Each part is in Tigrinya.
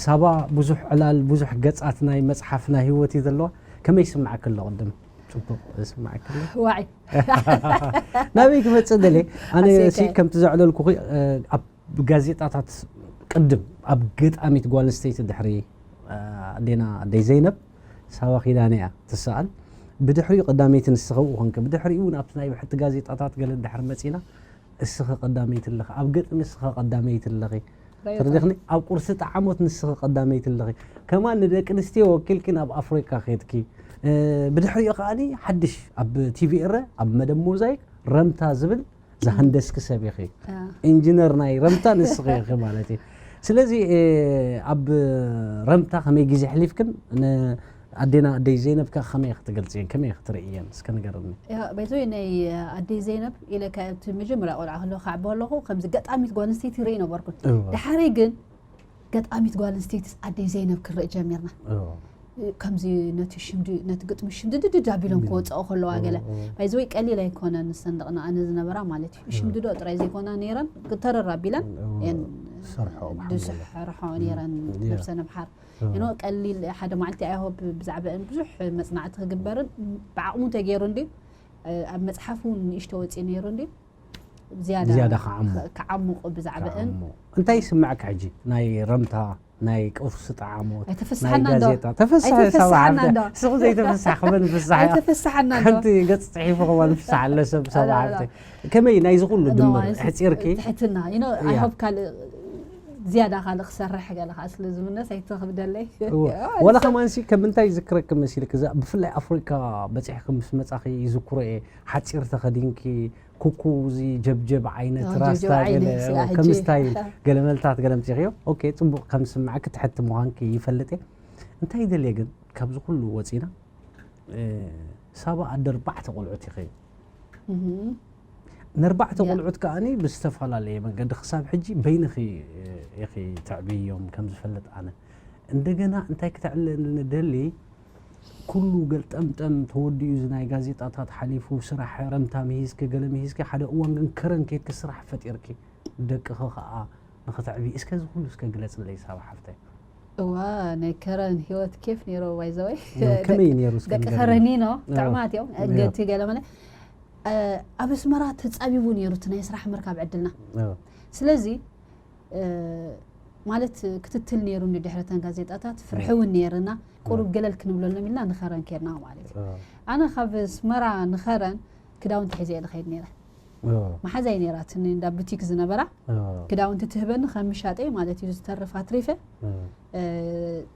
ሳባ ብዙሕ ዕላል፣ ብዙሕ ገጻት ናይ መጽሓፍ ናይ ህይወት እዩ ዘለዋ። ከመይ ይስምዓኪ ኣሎ? ቅድም ጽቡቕ ይስምዓኪ ኣሎ? ዋዒ ናበይ ክመጽእ ደልየ? ኣነ ሓሴተ። ሲ ከምቲ ዘዕለልኩኺ ኣብ ጋዜጣታት ቅድም ኣብ ገጣሚት ጓል ኣንስተይቲ ድሕሪ ኣዴና ኣደይ ዘይነብ ሳባ ኪዳነ እያ ትሰኣል። ብድሕሪኡ ቀዳመይቲ ንስኺ ብኡ ኮንኪ። ብድሕሪኡ እውን ኣብቲ ናይ ብሕቲ ጋዜጣታት ገለ ድሕሪ መጺና እስኺ ቀዳመይቲ ኣለኺ፣ ኣብ ገጥሚ እስኺ ቀዳመይቲ ኣለኺ። ተረዲኽኒ? ኣብ ቁርሲ ጠዓሞት ንስኺ ቀዳመይቲ ኣለኺ። ከማን ንደቂ ኣንስትዮ ወኪልኪ ናብ ኣፍሪካ ኬድኪ። ብድሕሪኡ ከዓኒ ሓድሽ ኣብ ቲቪ ኤረ ኣብ መደብ ሞዛይክ ረምታ ዝብል ዝሃንደስኪ ሰብ ኢኺ። ኢንጂነር ናይ ረምታ ንስኺ ኢኺ ማለት እዩ። ስለዚ ኣብ ረምታ ከመይ ግዜ ኣሕሊፍክን ኣዴና ኣደይ ዘይነብ ከ ከመይ ክትገልጽየን ከመይ ክትርእየን እስከ ንገርኒ። በዚ ናይ ኣደይ ዘይነብ ኢለ እቲ መጀመርያ ቆልዓ ከለኹ ክዓቢ ከለኹ ከምዚ ገጣሚት ጓል ኣንስተይቲ ይርኢ ነበርኩ። ድሓረይ ግን ገጣሚት ጓል ኣንስተይትስ ኣደይ ዘይነብ ክንርኢ ጀሚርና። ከምዚ ነቲ ሽምዲ ነቲ ግጥሚ ሽምድድድ ኣቢሎም ክወፅኦ ከለዋ ገለ ባይዘወይ ቀሊል ኣይኮነን። ንሰን ደቕና ኣነ ዝነበራ ማለት እዩ ሽምድዶ ጥራይ ዘይኮና ነይረን ተረር ኣቢለን ሰርሖ ዝሰርሖ ነይረን። ነብሰ ነብሓር ኖ ቀሊል ሓደ መዓልቲ ኣይሆብ ብዛዕባአን ብዙሕ መፅናዕቲ ክግበርን ብዓቕሙ እንተገይሩ እንዲ ኣብ መፅሓፍ እውን ንእሽቶ ወፂኡ ነይሩ እንዲ ዝያዳ ዝያዳ ክዓሙ ክዓሙቕ ብዛዕባአን እንታይ ይስምዐካ ሕጂ? ናይ ረምታ ናይ ቁርሲ ጠዓሞት ናይ ኣይተፈስሓና እንዶ። ጋዜጣ ተፈስሐ ኣይተፈስሓና ሳባ ሓፍተ እንዶ። ስኹ ዘይተፈስሓ ክበን ፍስሓ እያ። ኣይተፈስሓና እንዶ። ሓንቲ ገጽ ጽሒፉ ክበን ፍስሓ ኣለሰብ ሳባ ኣላ፣ ሓፍተ ከመይ ናይዚ ኩሉ ኖ፣ ድምር ኣይስ- ሕጺርኪ ትሕትና you know, I እያ። hope ካልእ ዝያዳ ካልእ ክሰርሕ ገለ ከዓ ስለ ዝምነ ኣይትኽብደለይ። እወ። ወላ ከማንሲ ከም ምንታይ ይዝክረኪ መሲልኪ እዛ ብፍላይ ኣፍሪካ በፂሕኪ ምስ መፃኺ ይዝክሮ እየ። ሓፂር ተኸዲንኪ ኩኩ እዚ ጀብጀብ ዓይነት ጀብጀብ ራስታ ዓይነት ገለ እዚኣ እወ፣ ከም ሕጂ። ስታይል ገለ መልታት ገለ ምፅኺዮ ኦኬ ፅቡቕ ከም ዝስምዓኪ ትሕቲ ምዃንኪ ይፈልጥ እየ። እንታይ ይደልየ ግን ካብዚ ኩሉ ወፂና እ፣ ሳባ ኣደ ኣርባዕተ ቆልዑት ኢኺ። እህም። ነርባዕተ ያ። ቆልዑት ከዓኒ ብዝተፈላለየ መንገዲ ክሳብ ሕጂ በይንኺ ኢኺ ተዕብዮም ከም ዝፈልጥ ኣነ። እንደገና እንታይ ክተዕልለኒ ንደሊ ኩሉ ገልጠምጠም ተወዲኡ እዚ ናይ ጋዜጣታት ሓሊፉ ስራሕ ረምታ ምሂዝኪ ገለ ምሂዝኪ ሓደ እዋን ግን ከረን ኬድኪ ስራሕ ፈጢርኪ ደቅኺ ከኣ ንኽተዕቢ እስከ እዚ ኩሉ እስከ ግለጽለይ ሳባ ሓፍተይ። እዋ ናይ ከረን ህይወት ኬፍ ነይሮ ባይዘወይ ከመይ ነይሩ እስከ ደቂ ንገርኒ? ከረኒኖ እዋ። ጥዑማት እዮም እዋ። ገቲ ገለ መለ ኣብ ኣስመራ ተፃቢቡ ነይሩ እቲ ናይ ስራሕ ምርካብ ዕድልና። እዋ። ስለዚ እ፣ ማለት ክትትል ነይሩ ንድሕረተን ጋዜጣታት ፍርሒ እውን ነይርና ቁሩብ ገለል ክንብለሎም ኢልና ንኸረን ኬርና ማለት እዩ። ኣነ ካብ ኣስመራ ንኸረን ክዳውንቲ ሒዘ እየ ዝኸይድ ነይረ። መሓዛይ ነይራትኒ እንዳ ቡቲክ ዝነበራ ክዳውንቲ ትህበኒ ከም ምሻጠይ ማለት እዩ ዝተርፍ ኣትሪፈ እ፣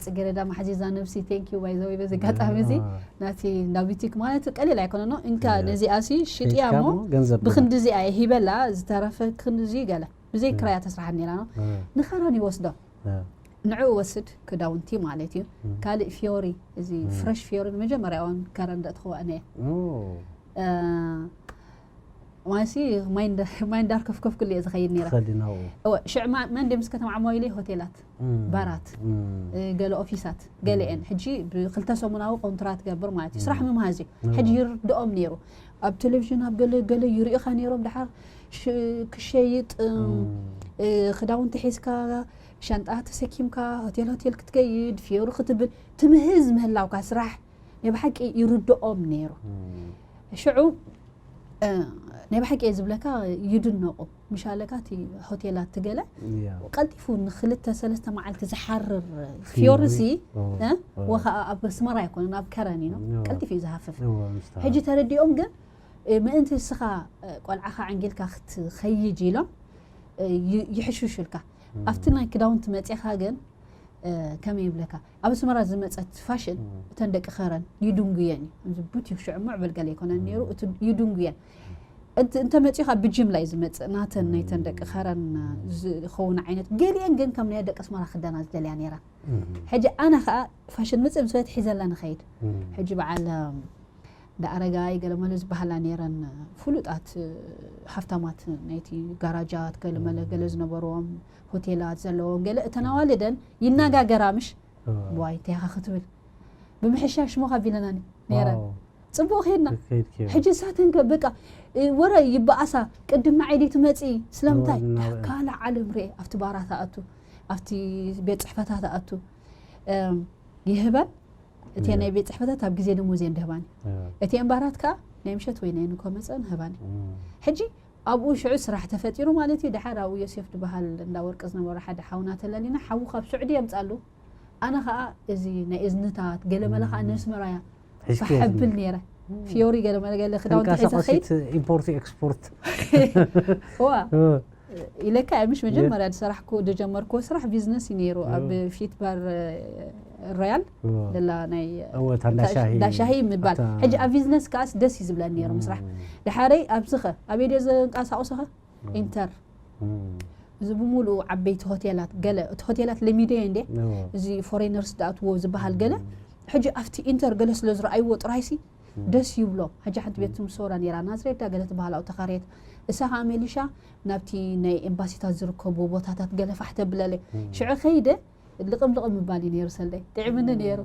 ፅጌረዳ ማሕዚዛ ነብሲ thank you by the way በዚ ኣጋጣሚ እዚ ናቲ እንዳ ቡቲክ ማለት ቀሊል ኣይኮነኖ እንካ ነዚኣ ሲ ሽጥያ እሞ ገንዘብ ብክንዲ እዚኣ እየ ሂበላ ዝተረፈ ክንዲ እዚ ገለ ብዘይ ክራያ ተስራሓ ነይራ ነው ንኸረን ይወስዶ ንዑ ወስድ ክዳውንቲ ማለት እዩ ካልእ ፊዮሪ እዚ ፍረሽ ፊዮሪ ንመጀመርያ እዋን ከረን ደእትኽዋ እነ ማሲ ማይ እንዳርከፍከፍ ክሉ እየ ዝኸይድ ነይረ ኸዲ ናብኡ እወ ሽዕ ማ- መን ድምስ ከተማ ዓማዊ ኢለ ሆቴላት ባራት እ፣ ገለ ኦፊሳት ገለኤን ሕጂ ብክልተ ሰሙናዊ ኮንትራት ገብር ማለት እዩ ስራሕ ምምሃዝ እዩ ሕጂ ይርድኦም ነይሩ ኣብ ቴሌቪዥን ኣብ ገለ ገለ ይርእኻ ነይሮም ድሓር ሽ- ክሸይጥ እ፣ ክዳውንቲ ሒዝካ ሻንጣ ተሰኪምካ ሆቴል ሆቴል ክትከይድ ፍዮሩ ክትብል ትምህዝ ምህላውካ ስራሕ ናይ ብሓቂ ይርድኦም ነይሩ ሽዑ እ፣ ናይ ብሓቂ እየ ዝብለካ ይድነቑ ምሻለካ እቲ ሆቴላት ትገለ እያ ቀልጢፉ ንክልተ ሰለስተ መዓልቲ ዝሓርር ፊዮርሲ እዎ፣ እ፣ እዎ። ወኸዓ ኣብ ኣስመራ ኣይኮነን ኣብ ከረን እዩ እዎ። ቀልጢፉ እዩ ዝሃፍፍ እዎ፣ ምስታ- ሕጂ ተረዲኦም ግን እ፣ ምእንቲ እስኻ እ፣ ቆልዓኻ ዓንጊልካ ክትኸይድ ኢሎም እ፣ ይ- ይሕሽሹልካ ኣብቲ ናይ ክዳውንቲ መፂኻ ግን እ፣ ከመይ ይብለካ ኣብ ኣስመራ ዝመፀት ፋሽን እተን ደቂ ከረን ይድንጉየን እዩ ከምዚ ቡቲክ ሽዑ ምዕበል ገለ ይኮነን ነይሩ እቲ ይድንጉየን እንተ እንተ መፂኻ ብጅምላ እዩ ዝመፅእ ናተን ናይተን ደቂ ከረን ዝኸውን ዓይነት ገሊአን ግን ከም ናይ ደቂ ኣስመራ ክዳና ዝደልያ ነይረን ሕጂ ኣነ ከዓ ፋሽን ምፅእ ምስ በለት ሒዘላ ንኸይድ ሕጂ በዓል እንዳ ኣረጋይ ገለመለ ዝበሃላ ነይረን ፍሉጣት ሃፍታማት ናይቲ ጋራጃት ገለመለ ገለ ዝነበርዎም ሆቴላት ዘለዎም ገለ እተን ኣዋልደን ይነጋገራ ምሽ ዋይ እንታይ ኢኻ ክትብል ብምሕሻሽ ሞኻ ቢለናኒ ነይረን ዋው፣ ፅቡቕ ኸይድና ከይድኪ ሕጂ ሳተን ከ በቃ እ፣ ወረ ይበኣሳ ቅድም ንዓይ ደይ ትመፂ ስለምንታይ እዋ፣ ካልእ ዓለም ርኤ ኣብቲ ባራት ኣቱ ኣብቲ ቤት ጽሕፈታት ኣቱ ይህበን። እቲ ናይ ቤት ጽሕፈታት ኣብ ግዜ ደሞዝ እየን ድህባኒ። እቲኤን ባራት ከኣ ናይ ምሸት ወይ ናይ ንግሆ መጸን ህባኒ። ሕጂ ኣብኡ ሽዑ ስራሕ ተፈጢሩ ማለት እዩ። ድሓር ኣብኡ ዮሴፍ ዝበሃል እንዳ ወርቂ ዝነበሮ ሓደ ሓውና ተለሊና፣ ሓዉ ካብ ስዑዲ የምጻሉ። ኣነ ኸኣ እዚ ናይ እዝንታት ገለ መለ ኸኣ ነስመራያ ፋሕ ብል ነይረ። ፊዮሪ ገለ መለ ገለ ክዳውንቲ ሒዘ ኸይድ። ኢምፖርት ኤክስፖርት ዋ ኢለካ ምሽ መጀመርያ ዝሰራሕኩ ዝጀመርኩዎ ስራሕ ቢዝነስ እዩ ነይሩ። ኣብ ፊት ባር ሮያል ደላ ናይ እንዳሻሂ ምባል። ሕጂ ኣብ ቢዝነስ ከኣስ ደስ እዩ ዝብለኒ ነይሩ ምስራሕ። ድሓረይ ኣብዚ ኸ ኣበይ ድየ ዘንቀሳቕሶ ኸ ኢንተር እዚ ብምሉኡ ዓበይቲ ሆቴላት ገለ እቲ ሆቴላት ለሚደዮ እንዴ እዚ ፎሬነርስ ዝኣትዎ ዝበሃል ገለ ሕጂ ኣብቲ ኢንተር ገለ ስለ ዝረኣይዎ ጥራይሲ ደስ ይብሎም። ሕጂ ሓንቲ ቤት ትምህርቲ ሰውራ ነይራ ናዝሬት ዳ ገለ ትበሃል ኣብኡ ተኻርየት። እሳ ከዓ ሜሊሻ ናብቲ ናይ ኤምባሲታት ዝርከቡ ቦታታት ገለ ፋሕ ተብለለ ሽዑ ከይደ ልቕም ልቕም ምባል እዩ ነይሩ ሰልደይ ጥዕምኒ ነይሩ።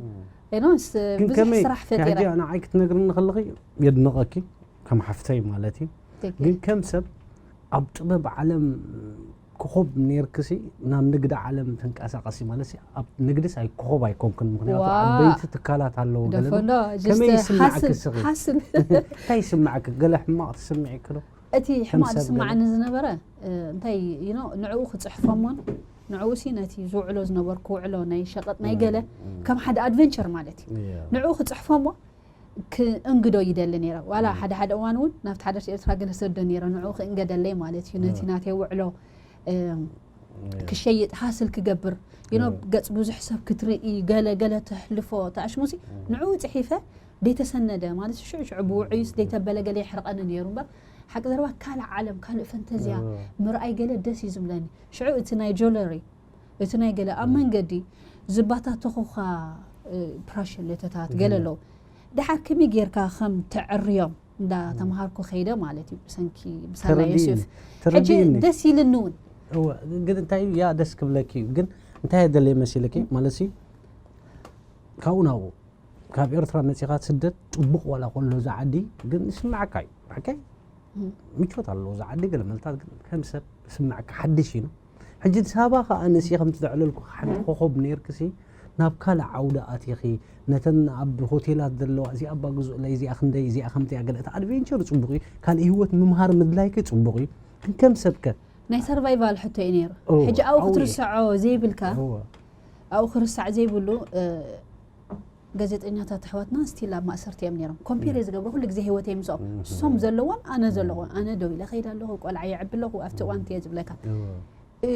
ኖስ ግን ብዙሕ ከመይ ስራሕ ፈጢረ። ሕጂ ንዓይ ክትነግርኒ ከለኺ የድንቐኪ ከም ሓፍተይ ማለት እዩ። ግን ከም ሰብ ኣብ ጥበብ ዓለም ኮኾብ ነርክሲ ናብ ንግዲ ዓለም ትንቀሳቐሲ ማለት ሲ ኣብ ንግድስ ኣይ ኮኾብ ኣይኮንክን ምክንያቱ ዋው። ዓበይቲ ትካላት ኣለዎ ገለ ደፈንዶ ከመይ just ይስማዕኪ ሓስል ስኺ? ሓስል እንታይ ይስማዕኪ ገለ ሕማቕ ትስምዒ ክሎ እቲ ሕማቕ ሰብ ዝስማዓኒ ዝነበረ እ፣ እንታይ you know ንዕኡ ክፅሕፎሞን ንዕኡ ሲ ነቲ ዝውዕሎ ዝነበርኩ ውዕሎ ናይ ሸቐጥ ናይ ገለ ከም ሓደ ኣድቨንቸር ማለት እዩ። ንዕኡ ክፅሕፎሞ ክእንግዶ ይደሊ ነይረ። ዋላ ሓደ ሓደ እዋን እውን ናብቲ ሓደሽ ኤርትራ ገለ ሰዶ ነይረ ንዕኡ ክእንገደለይ ማለት እዩ። ነቲ ናተይ ውዕሎ እ፣ ክሸይጥ ሃስል ክገብር you know ገጽ ብዙሕ ሰብ ክትርኢ ገለ ገለ ተሕልፎ ተኣሽሙሲ ንዕኡ ፅሒፈ ደይተሰነደ ማለት ሽዑ ሽዑ ብውዑይስ ደይተበለ ገለ ይሕርቐኒ ነይሩ እምበር ሓቂ ዘረባ ካልእ ዓለም ካልእ ፈንተዝያ ምርኣይ ገለ ደስ እዩ ዝብለኒ። ሽዑ እቲ ናይ ጆለሪ እቲ ናይ ገለ ኣብ መንገዲ ዝባታተኹኻ እ፣ ፕራሽ ለተታት ገለ ኣለዉ። ድሓር ከመይ ጌርካ ከም ተዕርዮም እንዳ ተምሃርኩ ከይደ ማለት እዩ ብሰንኪ ብሳላ ተረዲእኒ፣ ዮሴፍ። ሕጂ ተረዲእኒ። ደስ ኢልኒ እውን እወ ግን እንታይ እዩ ያ ደስ ክብለኪ እዩ ግን እንታይ የደለየ መሲልኪ ማለት ሲ ካብኡ ናብኡ ካብ ኤርትራ መፂኻ ስደት ፅቡቕ ዋላ ከሎ እዚ ዓዲ ግን ይስምዓካ እዩ ሓቀይ ምቾት ኣለዎ እዚ ዓዲ ገለ መልታት ግን ከም ሰብ ይስምዓካ ሓድሽ እዩ ሕጂ ሳባ ከዓ ንሲ ከምቲ ዘዕለልኩ ሓንቲ ኮኸብ ነርክሲ ናብ ካልእ ዓውዲ ኣቲኺ ነተን ኣብ ሆቴላት ዘለዋ እዚኣ እባ ግዙእለይ እዚኣ ክንደይ እዚኣ ከምቲያ ገለ እቲ ኣድቬንቸር ፅቡቕ እዩ ካልእ ህይወት ምምሃር ምድላይኪ ፅቡቕ እዩ ግን ከም ሰብከ ናይ ሰርቫይቫል ሕቶ እዩ ነይሩ። እወ፣ ሕጂ ኣብኡ ኣብኡ እዩ። ክትርሰዖ ዘይብልካ እወ ኣብኡ ክርሳዕ ዘይብሉ እ፣ ጋዜጠኛታት ኣሕዋትና ስቲል ኣብ ማእሰርቲ እዮም ነይሮም። ኮምፔር እየ ዝገብሮ ኩሉ ግዜ ህይወተይ ምስኦም እሶም ዘለዎም ኣነ ዘለኹ ኣነ ደው ኢለ ከይድ ኣለኹ ቆልዓ የዕቢ ኣለኹ ኣብቲ እዋን እየ ዝብለካ። እ፣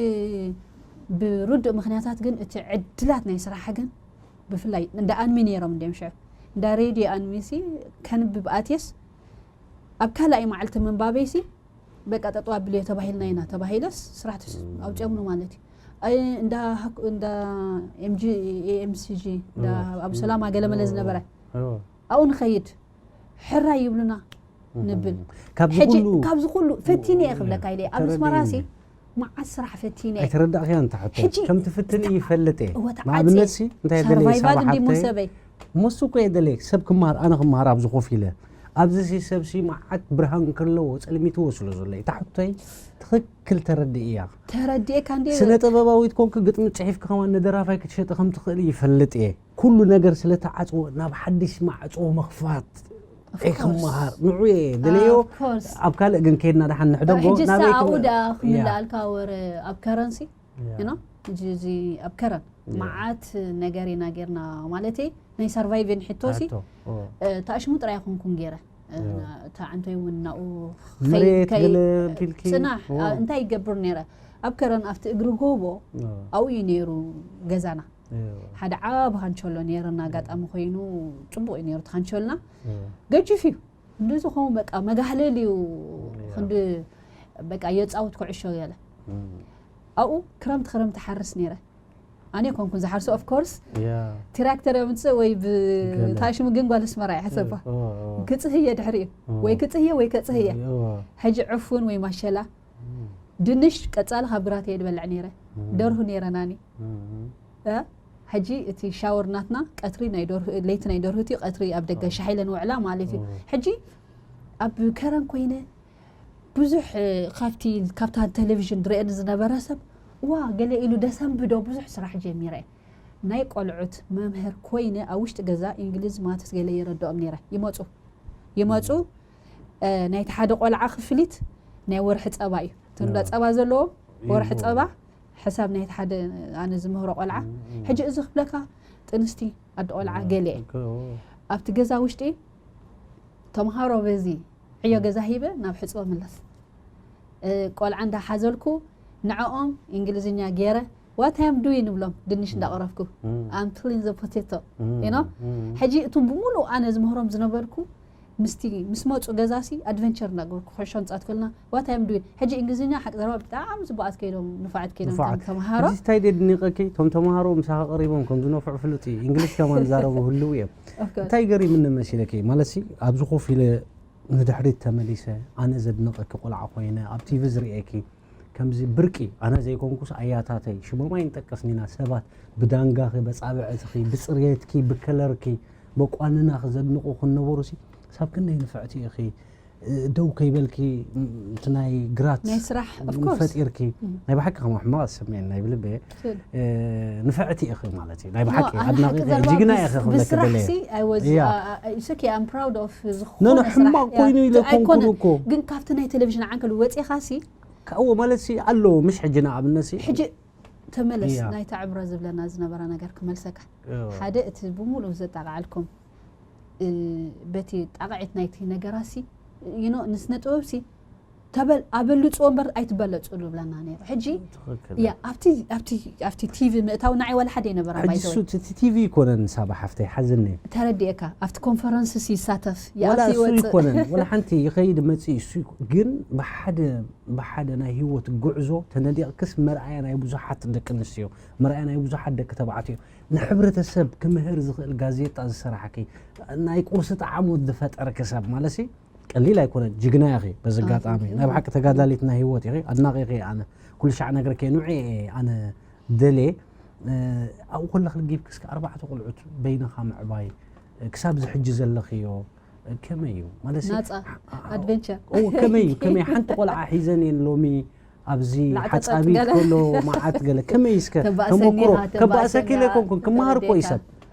ብርዱእ ምኽንያታት ግን እቲ ዕድላት ናይ ስራሕ ግን ብፍላይ እንዳ ኣንሚ ነይሮም እንዲዮም ሽዑ እንዳ ሬድዮ ኣንሚሲ ከንብብ ኣትየስ ኣብ ካልኣይ መዓልቲ ምንባበይሲ በቃ ጠጠው ኣብልዮ ተባሂልና ኢና ተባሂለስ ስራሕ ተስ- ኣውፅኦምሉ ማለት እዩ። ኣይ እንዳ ሃክ- እንዳ ኤምጂ ኤምሲጂ እንዳ ኣብ ሰላማ ገለመለ ዝነበረ ኣብኡ ንኸይድ ሕራይ ይብሉና ንብል። ካብዚ ሕጂ ኩሉ ካብዚ ኩሉ ፈቲነ እየ ክብለካ ኢለ ኣብ ኣስመራሲ ተረዲእኒ። መዓት ስራሕ ፈቲነ እየ። ኣይተረዳእክያ እንተ ሕቶ ሕጂ ከምቲ ፍትኒ ይፈልጥ እየ ወተዓፂ ንኣብነት ሲ እንታይ ደለየ ሰርቫይቫል ሳባ እንዲሞ ሓፍተይ ሰበይ ሞሱ እኮ የደለየ ሰብ ክመሃር ኣነ ክመሃር ኣብዚ ኮፍ ኢለ ኣብዚ ሲ ሰብ ሲ መዓት ብርሃን ከለዎ ፀልሚትዎ ስለ ዘሎ እዩ እታ ሕቶይ ትኽክል ተረድእ እያ ተረዲኤካ እንዲ ስነ ጥበባዊት ኮንክ ግጥሚ ፅሒፍካ ከማን ንደራፋይ ክትሸጢ ከም ትኽእል ይፈልጥ እየ ኩሉ ነገር ስለ ተዓፅዎ ናብ ሓድሽ ማዕፅዎ ምኽፋት Of እየ course. ክመሃር ንዑ እየ ደለዮ Of course. ኣብ ካልእ ግን ከይድና ደሓን ንሕደጎ ሕጂ ናበይ ሳኡ ክበ- ደኣ ያ። ክምልኣልካ ወረ ኣብ ከረንሲ you know እዚ ኣብ ከረን ያ። መዓት ነገር ኢና ጌርና ማለት ናይ ሰርቫይቪን ሕቶሲ ኣቶ፣ ኦ። እ፣ ተኣሽሙ ጥራይ ኣይኮንኩን ገይረ እ፣ ያ። እታ ዓንቶይ እውን ናኡ መሬት ከይ- ገለ ቢልኪ ፅናሕ ኦ። አ፣ እንታይ ይገብር ነይረ ኣብ ከረን ኣብቲ እግሪ ጎቦ ኦ። ኣብኡ እዩ ነይሩ ገዛና ኦ። ሓደ ዓብ ሃንቸሎ ነይርና ኣጋጣሚ ኮይኑ ፅቡቅ እዩ ነይሩ ተሃንቸልና ኦ። ገጅፍ እዩ ክንዲ ዝኸውን በቃ መጋህለል እዩ ያ። ክንዲ በቃ የፃውት ኩዕሾ ገለ እም። ኣብኡ ክረምቲ ክረምቲ ሓርስ ነይረ ኣነ ኮንኩን ዝሓርሶ ኦፍ ኮርስ ያ። ትራክተር የምፅእ ወይ ገለ። ብታሽሙ ግን ጓል ኣስመራ እያ ሕሰባ ኦ፣ ኦ። ክፅህየ ድሕሪኡ ኦ። ወይ ክፅህየ ወይ ከፅህየ ኦ። ሕጂ ዕፉን ወይ ማሸላ እም። ድንሽ ቀፃሊ ካብ ግራት እየ ድበልዕ ነይረ እም። ደርሁ ነይረናኒ እም። እ፣ ሕጂ እቲ ሻወር ናትና ቀትሪ ናይ ደርሁ ለይቲ ናይ ደርሁ እቲ ቀትሪ ኣብ ደገ ሻሒለን ውዕላ ማለት እዩ ኦ። ሕጂ ኣብ ከረን ኮይነ ብዙሕ እ፣ ካብቲ ካብታ ቴሌቪዥን ድርእየኒ ዝነበረ ሰብ ዋ ገለ ኢሉ ደሰንብዶ ብዙሕ ስራሕ ጀሚረ። ናይ ቆልዑት መምህር ኮይነ ኣብ ውሽጢ ገዛ እንግሊዝ ማትስ ገለ የረድኦም ነይረ። ይመፁ ይመፁ እ፣ ናይቲ ሓደ ቆልዓ ክፍሊት ናይ ወርሒ ፀባ እዩ። እቶም እንዳ ያ። ፀባ ዘለዎም ወርሒ ይህቦ። ፀባ ሕሳብ ናይቲ ሓደ ኣነ ዝምህሮ ቆልዓ። ሕጂ እዚ ክብለካ ጥንስቲ ኣደ ቆልዓ ገለ እየ። ኣብቲ ገዛ ውሽጢ ተምሃሮ በዚ ዕዮ ገዛ ሂበ ናብ ሕፅቦ ምለስ። እ፣ ቆልዓ እንዳሓዘልኩ ንዕኦም እንግሊዝኛ ገይረ what I am doing ንብሎም ድንሽ እንዳቐረፍኩ I'm peeling the potato you know። ሕጂ እቶም ብምሉእ ኣነ ዝምህሮም ዝነበርኩ ምስቲ ምስ መፁ ገዛሲ ኣድቨንቸር እንዳገበርኩ ኩዕሾ ንፃወት ከለና what I am doing። ሕጂ እንግሊዝኛ ሓቂ ዘረባ ብጣዕሚ ዝቡኣት ከይዶም ንፉዓት ከይዶም እቶም ንፉዓት። ተምሃሮ። ሕጂ እንታይ ደድኒቐኪ፣ እቶም ተምሃሮ ምሳኻ ቀሪቦም ከም ዝነፍዑ ፍሉጥ እዩ። እንግሊሽ ከማን ዝዛረቡ ህልው እዮም። Of course። እንታይ ገሪምኒ መሲለኪ፣ ማለትሲ ኣብዚ ኮፍ ኢለ ንድሕሪት ተመሊሰ ኣነ ዘድንቐኪ ቆልዓ ኮይነ ኣብ ቲቪ ዝርእየኪ ከምዚ ብርቂ ኣነ ዘይኮንኩስ ኣያታተይ ሽሞም ኣይንጠቀስን ኢና ሰባት ብዳንጋኺ፣ በጻብዕትኺ፣ ብጽሬትኪ፣ ብከለርኪ፣ በቋንናኺ ዘድንቑ ክነበሩሲ ሳብ ክንደይ ንፍዕቲ ኢኺ። ደው ከይበልኪ እቲ ናይ ግራት ናይ ስራሕ of course። ፈጢርኪ ናይ ብሓቂ ከም ሕማቕ ዝስምየኒ ናይ ብልበ ስል። ንፍዕቲ ኢኺ ማለት እዩ። ናይ No፣ ብሓቂ ኣነ ኣድናቒ ሓቂ ኢኺ። ዘረባ ጅግና ብስ- ኢኺ ክብለኪ ብስራሕ ደልየ። ሲ I was Yeah። uh, uh, it's okay, I'm proud of ዝኾነ No, no፣ ስራሕ። ሕማቕ ያ፣ ኮይኑ ኢለ ኣይኮነን። ኮንኩን እኮ። ግን ካብቲ ናይ ቴሌቪዥን ዓንከል ወፂኻ ሲ ካብኡ ማለት ሲ ኣለዎ ምሽ ሕጂ ንኣብነት ሲ ሕጂ ተመለስ ያ። ናይቲ ዕምሮ ዝብለና ዝነበረ ነገር ክመልሰካ። እዎ። ሓደ እቲ ብምሉእ ዘጣቃዓልኩም እ፣ በቲ ጣቕዒት ናይቲ ነገራሲ you know ንስነ ጥበብ ሲ ተበል ኣበልፅዎ እምበር ኣይትበለፅሉ ብለና ነይሩ። ሕጂ ትኽክል። ያ ኣብቲ ኣብቲ ኣብቲ ቲቪ ምእታው ንዓይ ዋላ ሓደ ይነበራ ሕጂ ባይዘወይ ሱ እቲ ቲቪ ይኮነን ሳባ ሓፍተይ ሓዝኒ ተረዲኤካ ኣብቲ ኮንፈረንስ ይሳተፍ ዋላ ይኣቱ እሱ ይወፅእ ይኮነን ዋላ ሓንቲ ይኸይድ መፅእ እሱ ይኮ- ግን ብሓደ ብሓደ ናይ ህይወት ጉዕዞ ተነዲቕክስ መርኣያ ናይ ብዙሓት ደቂ ኣንስትዮ መርኣያ ናይ ብዙሓት ደቂ ተባዕትዮ ንሕብረተሰብ ክምህር ዝኽእል ጋዜጣ ዝሰራሕኪ ናይ ቁርሲ ጣዕሞት ዝፈጠርኪ ሰብ ማለት ሲ ቀሊል ኣይኮነን ጅግና ኢኺ በዚ ኣጋጣሚ thank you። ናይ ብሓቂ ተጋዳሊት ናይ ህይወት ኢኺ ኣድናቂ ኢኺ ኣነ ኩሉ ሻዕ ነገር ከየንውዕ እየ ኣነ ደልየ ኣብኡ ከለኺ ልጊብኪ እስከ ኣርባዕተ ቆልዑት በይንኻ ምዕባይ ክሳብ ዝሕጂ ዘለኽዮ ከመይ እዩ ማለት ሲ- ናፃ ዓ- ዓ- ኣድቨንቸር እዎ ከመይ እዩ ከመይ ሓንቲ ቆልዓ ሒዘን እየን ሎሚ ኣብዚ ላዕጠጠጥ ሓፃቢት ገለ። ከሎ መዓት ገለ ከመይ እስከ ተባእሰኒ ተመክሮ ኢኻ፣ ከባእሰኪ ተባእሰኒ ኢለ ኢኻ፣ ኣይኮንኩን ክመሃር እኮ እዩ ተረዲእካ። ሰብ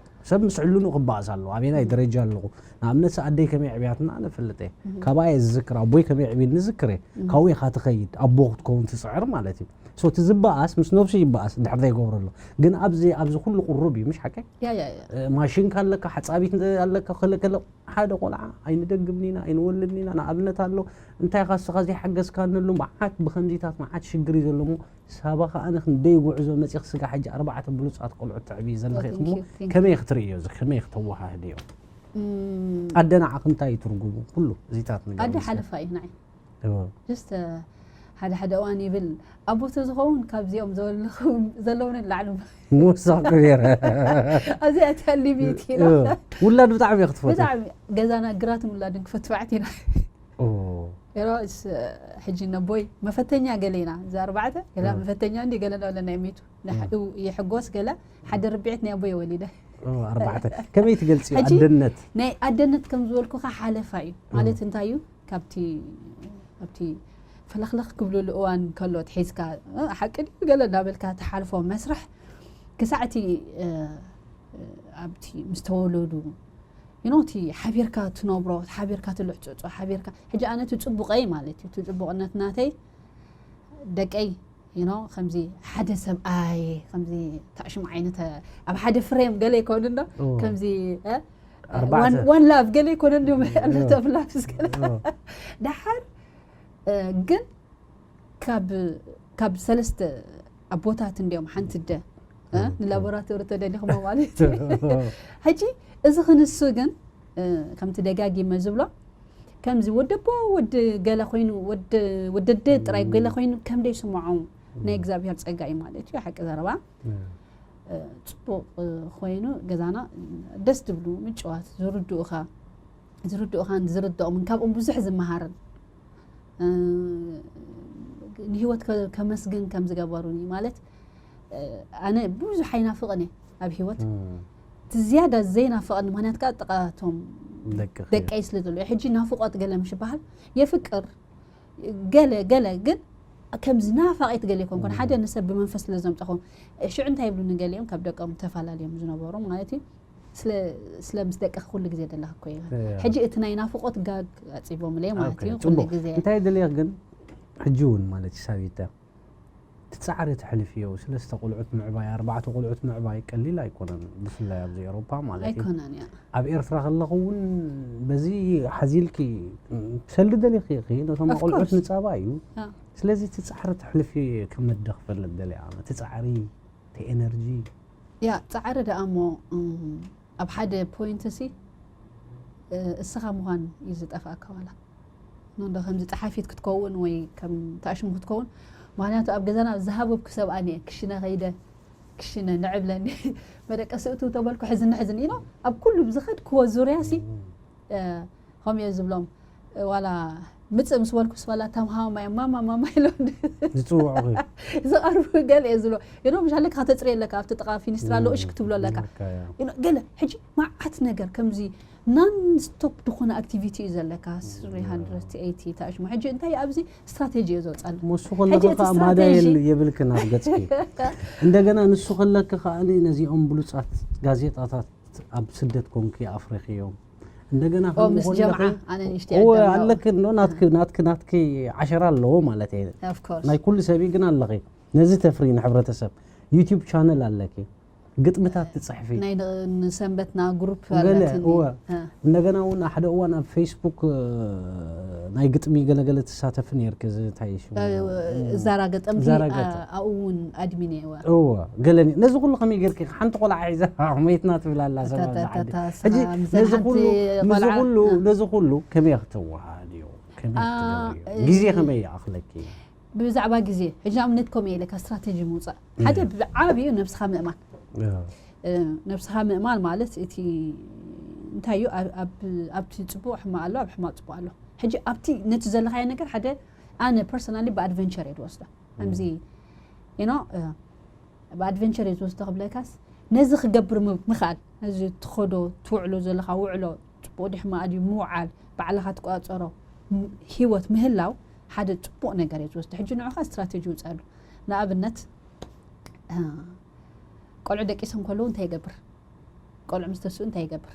ሰብ ምስ ዕሉኑ ክባእስ ኣለዎ ኣበየናይ ደረጃ ኣለኹ ንኣብነት ኣደይ ከመይ ዕብያትና ኣነ እፈልጥ እየ ካባየ ዝዝክር ኣቦይ ከመይ ዕብዩኒ ዝዝክር እየ ካብኡ ኢኻ ትኸይድ ኣቦ ክትከውን ትፅዕር ማለት እዩ so እቲ ዝበኣስ ምስ ነብሱ ይበኣስ እንድሕር ዘይገብረሉ ግን ኣብዚ ኣብዚ ኩሉ ቅሩብ እዩ ምሽ ሓቀይ ያ ያ ያ ማሽንካ ኣለካ ሓፃቢት ኣለካ ከለከለ ሓደ ቆልዓ ኣይንደግምን ኢና ኣይንወልድን ኢና ንኣብነት ኣሎ እንታይ ካ ስኻ ዘይሓገዝካንሉ መዓት ብከምዚታት መዓት ሽግር እዩ ዘሎ ሞ ሳባ ከኣ ክንደይ ጉዕዞ መፂኽ ስጋ ሕጂ ኣርባዕተ ብሉፃት ቆልዑት ተዕብይ ዘለኺ Thank እሞ you, thank you። ከመይ ክትርእዮ እዚ ከመይ ክተወሃህድዮ እም፣ ኣደ ንዓ ክንታይ እዩ ትርጉሙ ኩሉ እዚታት ንገር ኣደ ሓለፋ እዩ ንዓይ just ሓደ ሓደ እዋን ይብል ኣቦ ተዝኸውን ካብዚኦም ዘለኹም ዘለውኒ ላዕሉ ምወሳኹ ነይረ ኣብዚኣ እቲኣ ሊሚት ኢና ውላድ ብጣዕሚ እየ ክትፈቱ ብጣዕሚ ገዛና ግራትን ውላድን ክፈትፋዕት ኢና ኦ፣ ሮስ ሕጂ ነቦይ መፈተኛ ገለ ኢና እዛ ኣርባዕተ ገላ እ። መፈተኛ እንዲ ገለ ኣለና የሚቱ ይሕጎስ ገለ ሓደ ርቢዕት ናይ ኣቦይ ወሊደ ኦ፣ ኣርባዕተ ከመይ ትገልፂ ሕጂ ኣደነት ናይ ኣደነት ከም ዝበልኩኻ ሓለፋ እዩ ማለት እንታይ እዩ ካብቲ ኣብቲ ፈለኽለኽ ክብልሉ እዋን ከሎ ትሒዝካ እ፣ ሓቂ ድዩ ገለ እናበልካ ትሓልፎ መስርሕ ክሳዕ እቲ እ፣ እ፣ ኣብቲ ምስ ተወለዱ you know እቲ ሓቢርካ ትነብሮ ሓቢርካ ትልሕፅፆ ሓቢርካ ሕጂ ኣነ እቲ ፅቡቀይ ማለት እዩ እቲ ፅቡቅነት ናተይ ደቀይ you know ከምዚ ሓደ ሰብኣይ ከምዚ ታሽም ዓይነት ኣብ ሓደ ፍሬም ገለ ይኮኑ እንዶ ኦ። ከምዚ እ፣ ኣርባዕተ። one- one love ገለ ይኮነ እንዲዮም ኦ። ኣለተፍላፍስ ገለ ኦ። ደሓር እ፣ ግን ካብ ካብ ሰለስተ ኣቦታት እንዲዮም ሓንቲ ደ እ፣ ኦ። ንላቦራቶሪ ተደሊኹሞ ማለት እዩ ሕጂ እዚ ክንሱ ግን እ፣ ከምቲ ደጋጊመ ዝብሎ ከምዚ ወደቦ ወዲ ገለ ኮይኑ ወዲ ወደደ ጥራይ ገለ ኮይኑ ከም ደይስምዖም ናይ እግዚኣብሔር ፀጋ እዩ ማለት እዩ ሓቂ ዘረባ እ፣ ፅቡቅ እ፣ ኮይኑ ገዛና ደስ ትብሉ ምጭዋት ዝርድኡኻ ዝርድኡኻን ዝርድኦምን ካብኦም ብዙሕ ዝመሃርን እ፣ ንህይወት ከ- ከመስግን ከም ዝገበሩኒ ማለት እ፣ ኣነ ብዙሕ ኣይናፍቕን እየ ኣብ ህይወት እቲ ዝያዳ ዘይናፍቐኒ ምክንያት ከዓ ጥቃቶም ደቂ ደቀይ ስለ ዘሎ ሕጂ ናፍቆት ገለ ምሽ በሃል የፍቅር ገለ ገለ ግን ከምዚ ናፋቂት ገለ ይኮንኩን ሓደ ንሰብ ብመንፈስ ስለ ዘምጠኹም ሽዑ እንታይ ይብሉኒ ገሊኦም ካብ ደቆም ተፈላለዮም ዝነበሩ ማለት እዩ። ስለ ስለ ምስ ደቅኺ ኩሉ ግዜ ደለኻ እኮ እዩ። ሕጂ እቲ ናይ ናፍቆት ጋግ ኣጺቦምለይ ማለት እዩ ኩሉ ግዜ። እንታይ ደልየኽ ግን ሕጂ እውን ማለት እዩ ሳቢተ ትጻዕሪ ትሕልፍዮ ስለስተ ቆልዑት ምዕባይ ኣርባዕተ ቆልዑት ምዕባይ ቀሊል ኣይኮነን፣ ብፍላይ ኣብዚ ኤሮፓ ማለት እዩ። ኣይኮነን እያ። ኣብ ኤርትራ ከለኹ እውን በዚ ሓዚልኪ ትሰልዲ ደሊኺ ኢኺ፣ ነቶም Of ቆልዑት course። ንጻባ እዩ። አ። ስለዚ ትጻዕሪ ትሕልፊ ከመደ ክፈልጥ ደልያ ኣነ ትጻዕሪ እቲ ኤነርጂ ያ ጻዕሪ ደኣ እሞ እም፣ ኣብ ሓደ ፖይንት ሲ እ፣ እስኻ ምዃን እዩ ዝጠፍኣካ ዋላ እንዶ ከምዚ ጸሓፊት ክትከውን ወይ ከም ታሽሙ ክትከውን። ምክንያቱ ኣብ ገዛና ዝሃበብኩ ሰብ ኣነ ክሽነ ከይደ ክሽነ ንዕብለኒ መደቀሲ እቱ ተበልኩ ሕዝኒ ሕዝኒ ኢሎ ኣብ ኩሉ ብዝኸድክዎ ዙርያ ሲ እ፣ ከምኡ እየ ዝብሎም። እ፣ ዋላ ምጽእ ምስ በልኩስ ዋላ ተምሃማ እዮም ማማ ማማ ኢሎም ዝጽውዑኺ ዝቐርቡ ገለ እየ ዝብሎ። ይኖ ምሻለካ ከተጽሪ ኣለካ ኣብቲ ጥቓ ፊኒስትራ ኣሎ እሽ ክትብሎ ኣለካ። በቃ እያ። You know፣ ገለ ሕጂ መዓት ነገር ከምዚ ናን ስቶፕ ዝኾነ ኣክቲቪቲ እዩ ዘለካ። ስሪ ሃንድረድ ኤይቲ ታሽሙ ሕጂ እንታይ ኣብዚ ስትራቴጂ እየ ዘውፃሉ። ምስ ከለኺ ሕጂ እቲ ከዓ ማዳ ስትራቴጂ የል- የብልክን ኣብ ገፅኪ። እንደገና ንሱ ከለኪ ከዓ ነዚኦም ብሉፃት ጋዜጣታት ኣብ ስደት ኮንኪ ኣፍሪኽዮም። እንደገና ኦ፣ ከምኡ ምስ ከለኺ ጀምዓ ኣነ ንእሽተይ እወ ኣዳምና። ኣለኪ እንዶ ናትኪ ናትኪ ናትኪ ዓሸራ ኣለዎ ማለት እየ። Of course። ናይ ኩሉ ሰብ ግን ኣለኺ። ነዚ ተፍሪ ንሕብረተሰብ ዩቲዩብ ቻነል ኣለኪ። ግጥምታት ትፅሕፊ። ናይ ን- ንሰንበትና ግሩፕ ገለ ኣለትኒ። እወ። እ። እንደገና እውን ሓደ እዋን ኣብ ፌስቡክ እ፣ ናይ ግጥሚ ገለገለ ትሳተፊ ነርኪ። እዚ እንታይ እዩ ሽሙ? እ፣ ዛራ ገጠምቲ ዛራ ኣ- ገጠም። ኣብኡ እውን ኣድሚን እየ እወ። እወ ገለኒ ነዚ ኩሉ ከመይ ጌርኪ ሓንቲ ቆልዓ ሒዛ መይትና ትብል ኣላ ሰባት ታ- ታ- ዝዓዲ ታ- ሕጂ ምስ ነዚ ሓንቲ ኩሉ ነዚ ቆልዓ፣ ኩሉ እ። ነዚ ኩሉ ከመይ ክትወሃድ እዩ ከመይ ኣ፣ ክትገብሪ እዩ እ፣ ግዜ ከመይ ይኣኽለኪ? ብዛዕባ ግዜ ሕጂ ንኣብነት ከምኡ ኢለካ ስትራቴጂ ምውፃእ ሓደ ብዓብዩ ነብስኻ ምእማን። እያ። እ፣ ነብስኻ ምእማን ማለት እቲ እንታይ እዩ ኣብ- ኣብ- ኣብቲ ፅቡቅ ሕማቅ ኣሎ ኣብ ሕማቅ ፅቡቅ ኣሎ። ሕጂ ኣብቲ ነቲ ዘለካዮ ነገር ሓደ ኣነ ፐርሰናሊ ብኣድቨንቸር እየ ዝወስዶ ከምዚ you know እ፣ ብኣድቨንቸር እየ ዝወስዶ ክብለካስ ነዚ ክገብር ም- ምኽኣል ነዚ ትኸዶ ትውዕሎ ዘለካ ውዕሎ ፅቡቅ ድዩ ሕማቅ ድዩ ምውዓል ባዕልኻ ትቆፃፀሮ ም- ሂወት ምህላው ሓደ ፅቡቅ ነገር እየ ዝወስዶ። ሕጂ ንዑኻ ስትራቴጂ ውፅኣሉ ንኣብነት እ፣ ቆልዑ ደቂሶም ከለዉ እንታይ ይገብር? ቆልዑ ምስ ተስኡ እንታይ ይገብር?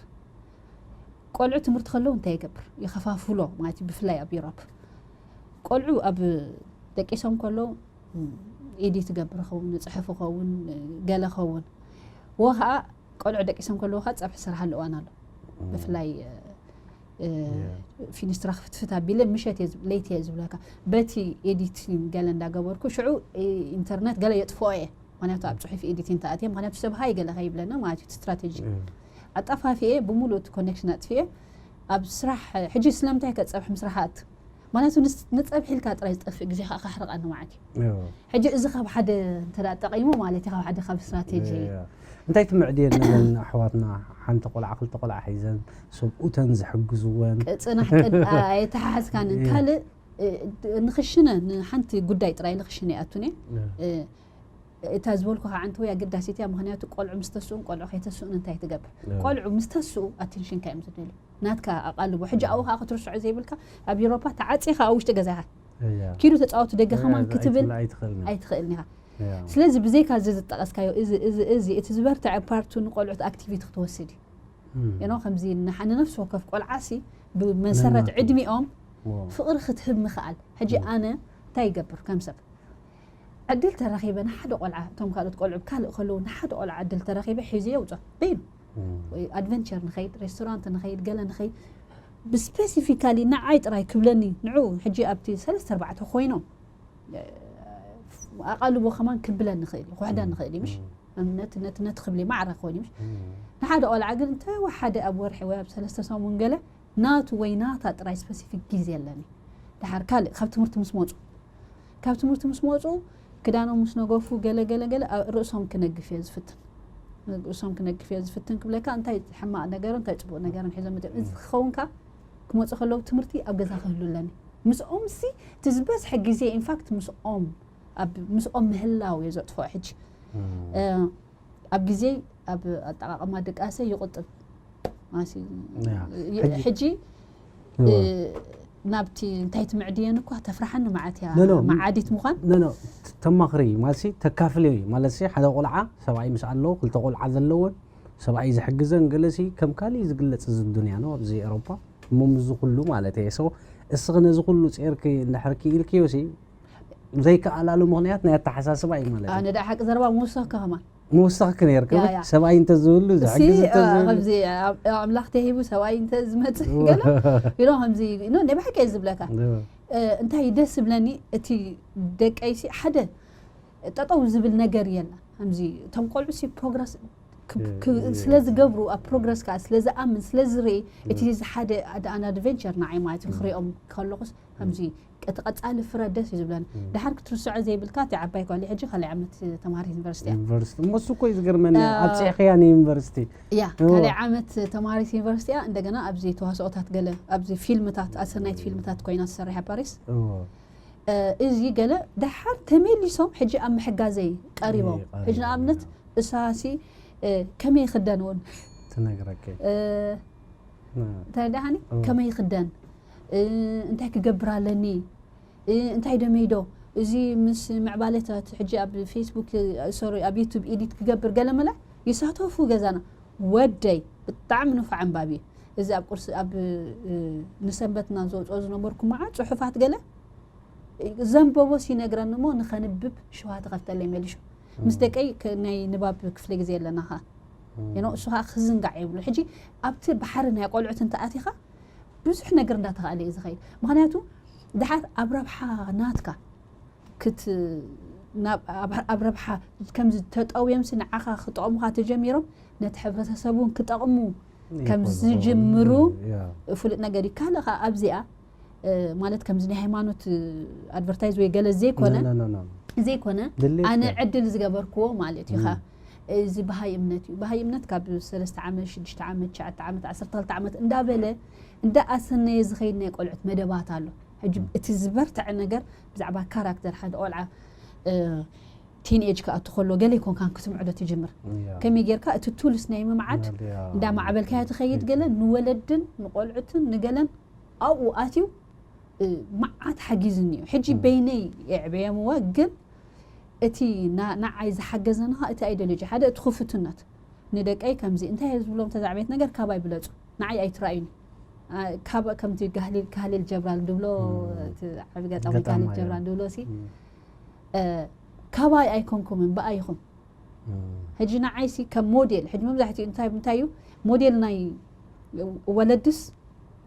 ቆልዑ ትምህርቲ ከለዉ እንታይ ይገብር? ይኸፋፍሎ ማለት እዩ ብፍላይ ኣብ ዩሮፕ ቆልዑ ኣብ ደቂሶም ከለዉ ም፣ ኤዲት ይገብር ኸውን ይፅሕፍ ኸውን ገለ ኸውን ወ ከዓ ቆልዑ ደቂሶም ከለዉ ከዓ ፀብሒ ስርሓሉ እዋን ኣሎ። ብፍላይ እ፣ እ፣ ፊኒስትራ ክፍትፍት ኣቢለ ምሸት እየ ዝብ- ለይቲ እየ ዝብለካ በቲ ኤዲቲንግ ገለ እንዳገበርኩ ሽዑ እ፣ ኢንተርነት ገለ የጥፍኦ እየ። ምክንያቱ ኣብ ፅሑፍ ኤዲቲንግ ተኣትየ ምክንያቱ ሰብ ሃይ ገለ ከይብለና ማለት እዩ እቲ ስትራቴጂ ኣጣፋፊኤ ብምሉእ እቲ ኮኔክሽን ኣጥፊኤ ኣብ ስራሕ። ሕጂ ስለምንታይ ከ ፀብሒ ምስራሕ ኣት ምክንያቱ ንስ- ንፀብሒ ኢልካ ጥራይ ዝጠፍእ ግዜ ከዓ ካሕርቃኒ ማለት እዩ። ሕጂ እዚ ካብ ሓደ እንተ ደኣ ጠቒሙ ማለት እዩ ካብ ሓደ ካብ ስትራቴጂ እዩ። እንታይ ትምዕድየን ነለን ኣሕዋትና ሓንቲ ቆልዓ ክልተ ቆልዓ ሒዘን ሰብኡተን ዝሕግዝወን ጽናሕ ቅድ- ኣ- ኣይተሓሓዝካንን ካልእ እ፣ ንኽሽነ ንሓንቲ ጉዳይ ጥራይ ንኽሽነ ይኣቱን እየ። እ፣ እታ ዝበልኩ ከዓ እንተወይ ኣገዳሲት እያ ምክንያቱ ቆልዑ ምስ ተስኡን ቆልዑ ከይተስኡን እንታይ ትገብር? ቆልዑ ምስ ተስኡ ኣቴንሽንካ እዮም ዝደልዩ ናትካ ኣቓልቦ ሕጂ ኣብኡ ከዓ ክትርስዖ ዘይብልካ ኣብ ኤሮፓ ተዓፂኻ ኣብ ውሽጢ ገዛኻ ኪዱ ተፃወቱ ደገ ከማን ክትብል ኣይትኽእልን ኢኻ። ስለዚ ብዘይካ እዚ ዝጠቐስካዮ እዚ እዚ እዚ እቲ ዝበርትዐ ፓርቱ ንቆልዑት ኣክቲቪቲ ክትወስድ እዩ። ኖ ከምዚ ንሓ- ንነፍሲ ወከፍ ቆልዓሲ ብመሰረት ዕድሚኦም ፍቕሪ ክትህብ ምኽኣል። ሕጂ ኣነ እንታይ ይገብር ከም ሰብ ዕድል ተረኺበ ንሓደ ቆልዓ እቶም ካልኦት ቆልዑ ካልእ ከለዉ ንሓደ ቆልዓ ዕድል ተረኺበ ሒዘ የውፅኦ በይኑ ወይ ኣድቨንቸር ንኸይድ ሬስቶራንት ንኸይድ ገለ ንኸይድ ብስፔሲፊካሊ ንዓይ ጥራይ ክብለኒ ንዑ ሕጂ ኣብቲ ሰለስተ ኣርባዕተ ኮይኖም ኣቓልቦ ከማን ክብለ ንኽእል እዩ ክውሕደ ንኽእል እዩ ምሽ ነቲ ነቲ ነቲ ክብል እዩ ማዕረ ክኸውን እዩ ምሽ ንሓደ ቆልዓ ግን እንተወሓደ ኣብ ወርሒ ወይ ኣብ ሰለስተ ሰሙን ገለ ናቱ ወይ ናታ ጥራይ ስፐሲፊክ ግዜ ኣለኒ ድሓር ካልእ ካብ ትምህርቲ ምስ መፁ ካብ ትምህርቲ ምስ መፁ ክዳኖም ምስ ነገፉ ገለ ገለ ገለ ኣብ ርእሶም ክነግፍ እየ ዝፍትን ርእሶም ክነግፍ እየ ዝፍትን ክብለካ እንታይ ሕማቕ ነገርን እንታይ ፅቡቕ ነገርን ሒዞም መፅኦም እዚ ክኸውን ከ ክመፁ ከለዉ ትምህርቲ ኣብ ገዛ ክህሉ ኣለኒ ምስኦም ሲ እቲ ዝበዝሐ ግዜ ኢንፋክት ምስኦም ኣብ ምስኦም ምህላው እየ ዘጥፍኦ ሕጂ ኣብ ግዜ ኣብ ኣጠቃቅማ ድቃሰ ይቁጥብ ሕጂ ናብቲ እንታይ ትምዕድየን እኳ ተፍርሓኒ መዓት እያ No, no. መዓዲት ምዃን ኖ ኖ ተማኽሪ ማለትሲ ተካፍሊ ማለትሲ ሓደ ቆልዓ ሰብኣይ ምስ ኣለዎ ክልተ ቆልዓ ዘለዎን ሰብኣይ ዝሕግዘን ገለሲ ከም ካሊእ ዝግለፅ እዚ ዱንያ ነው ኣብዚ ኤሮፓ እሞ ምስዚ ኩሉ ማለት እየ so እስኺ ነዚ ኩሉ ፂርኪ እንድሕር ክኢልክዮ ሲ ዘይከኣላሉ ምኽንያት ናይ ኣተሓሳስባ እዩ ማለት እዩ ኣነ ደኣ ሓቂ ዘረባ ምውሰኽካ ከማን ምውሳኽኪ ነርኪ ያ፣ ያ። ሰብኣይ እንተዝህሉ እሲ ዝሕግዝ አ፣ እንተዝህሉ ከምዚ ኣብ- ኣብ ኣምላኽ ተሂቡ ሰብኣይ እንተ ዝመፅእ ገለ ኢሎ ከምዚ ኖ ናይ ብሓቂ እየ ዝብለካ እ፣ እንታይ ደስ ዝብለኒ እቲ ደቀይሲ ሓደ ጠጠው ዝብል ነገር የላ ከምዚ እቶም ቆልዑ ሲ ፕሮግረስ ክ- ክ- ስለ ዝገብሩ ኣብ ፕሮግረስ ከዓ ስለ ዝኣምን ስለ ዝርኢ እቲ ሓደ ኣድ- ኣን ኣድቨንቸር ንዓይ ማለት እዩ ክሪኦም ከለኹስ ከምዚ እቲ ቀፃሊ ፍረ ደስ እዩ ዝብለኒ ድሓር ክትርስዖ ዘይብልካ እቲ ዓባይ ጓል ሕጂ ካልኣይ ዓመት ተማሃሪት ዩኒቨርሲቲ እያ ዩኒቨርሲቲ እሞ እሱ እኮ እዩ ዝገርመኒ ኣብፂሕኽያ ንዩኒቨርሲቲ ያ ካልኣይ ዓመት ተማሃሪት ዩኒቨርሲቲ እያ እንደገና ኣብዚ ተዋስኦታት ገለ ኣብዚ ፊልምታት ኣሰናይት ፊልምታት ኮይና ትሰርሕ ኣብ ፓሪስ እዎ እ፣ እዚ ገለ ደሓር ተመሊሶም ሕጂ ኣብ ምሕጋዘይ ቀሪቦም ይቐርብ። ሕጂ ንኣብነት እሳሲ እ፣ ከመይ ይኽደን እውን ትነግረኪ እ፣ እ፣ ተረዳሃኒ እዎ። ከመይ ይኽደን እ፣ እንታይ ክገብር ኣለኒ እ፣ እንታይ ደመይዶ እዚ ምስ ምዕባለታት ሕጂ ኣብ ፌስቡክ ሶሪ ኣብ ዩቱብ ኤዲት ክገብር ገለ መለ ይሳተፉ ገዛና ወደይ ብጣዕሚ ንፉዕ ኣንባቢ እዩ እዚ ኣብ ቁርሲ ኣብ እ፣ ንሰንበትና ዘውፅኦ ዝነበርኩ መዓ ፅሑፋት ገለ ዘንበቦ ሲነግረኒ እሞ ንኸንብብ ሽዋ ተኸፍተለይ መሊሹ ምስ ደቀይ ከ- ናይ ንባብ ክፍለ ግዜ ኣለና ኸ you know፣ እሱ ከዓ ክዝንጋዕ የብሉ ሕጂ ኣብቲ ባሕሪ ናይ ቆልዑት እንተኣቲኻ ብዙሕ ነገር እንዳተኻእለ እዩ ዝኸይድ ምክንያቱ ድሓር ኣብ ረብሓ ናትካ ክት ናብ- ኣብ- ኣብ ረብሓ ከምዚ ተጠውዮም ሲ ንዓኻ ክጠቕሙኻ ተጀሚሮም ነቲ ሕብረተሰብ እውን ክጠቕሙ ከም ዝጅምሩ ያ ፍሉጥ ነገር እዩ ካልእ ከዓ ኣብዚኣ እ፣ ማለት ከምዚ ናይ ሃይማኖት ኣድቨርታይዝ ወይ ገለ ዘይኮነ ኖ፣ ኖ፣ ኖ። ዘይኮነ ድሌት ኣነ እያ። ዕድል ዝገበርክዎ ማለት እዩ ኻ እዚ በሃይ እምነት እዩ በሃይ እምነት ካብ ሰለስተ ዓመት ሽዱሽተ ዓመት ትሽዓተ ዓመት ዓሰርተ ክልተ ዓመት እንዳበለ እንዳኣሰነየ ዝኸይድ ናይ ቆልዑት መደባት ኣሎ ሕጂ እቲ ዝበርትዐ ነገር ብዛዕባ ካራክተር ሓደ ቆልዓ እ፣ ቲን ኤጅ ክኣቱ ከሎ ገለ ይኮንካን ክትምዕዶ ትጅምር ያ። ከመይ ጌርካ እቲ ቱልስ ናይ ምምዓድ ያ። እንዳማዕበልካዮ ትኸይድ ገለ ንወለድን ንቆልዑትን ንገለን ኣብኡ ኣትዩ እ፣ መዓት ሓጊዝኒ እዩ ሕጂ በይነይ የዕበየምዎ ግን እቲ ና- ንዓይ ዝሓገዘኒ ኸ እቲ ኣይደሎጂ ሓደ እቲ ክፉትነት ንደቀይ ከምዚ እንታይ እየ ዝብሎም ተዛዕቤት ነገር ካባይ ብለፁ ንዓይ ኣይትረእዩኒ ኣ፣ ካብ ከምቲ ጋህሊል ካህሊል ጀብራል ድብሎ እቲ ዓቢ ገጣሚ ገጣማይ ካህሊል እያ። ጀብራል ድብሎ ሲ እም። እ፣ ካባይ ኣይኮንኩምን ብኣይኹም እም። ሕጂ ንዓይሲ ከም ሞዴል ሕጂ መብዛሕትኡ እንታይ እንታይ እዩ ሞዴል ናይ ወለድስ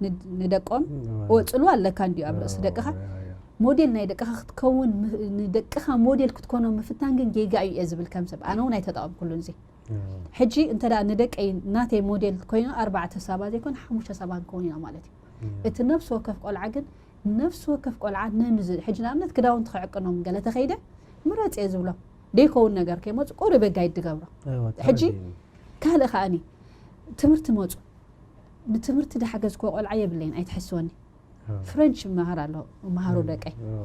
ንድ- ንደቆም እም። ወፅሉ ኣለካ እንዲዩ ኣብ ርእሲ ደቅኻ ያ፣ ያ። ሞዴል ናይ ደቅኻ ክትከውን ም- ንደቅኻ ሞዴል ክትኮኖ ምፍታን ግን ጌጋ እዩ እየ ዝብል ከም ሰብ ኣነ እውን ኣይተጠቐምኩሉን እዚ ያ። ሕጂ እንተ ደኣ ንደቀይ ናተይ ሞዴል ኮይኑ ኣርባዕተ ሳባ ዘይኮነ ሓሙሽተ ሳባ ንከውን ኢና ማለት እዩ እቲ ነፍሲ ወከፍ ቆልዓ ግን ነፍሲ ወከፍ ቆልዓ ነንዝ ሕጂ ንኣብነት ክዳውንቲ ክዕቅኖም ገለ ተኸይደ ምረፅ እየ ዝብሎም ደይከውን ነገር ከይመፁ ቁሪ በጋይድ ድገብሮ እዎ፣ ሕጂ ተረዲእኒ። ካልእ ከዓኒ ትምህርቲ መፁ ንትምህርቲ ድሓገዝክዎ ቆልዓ የብለይን ኣይትሕስወኒ እዎ። ፍረንች ይመሃር ኣሎ መሃሩ ደቀይ እዎ።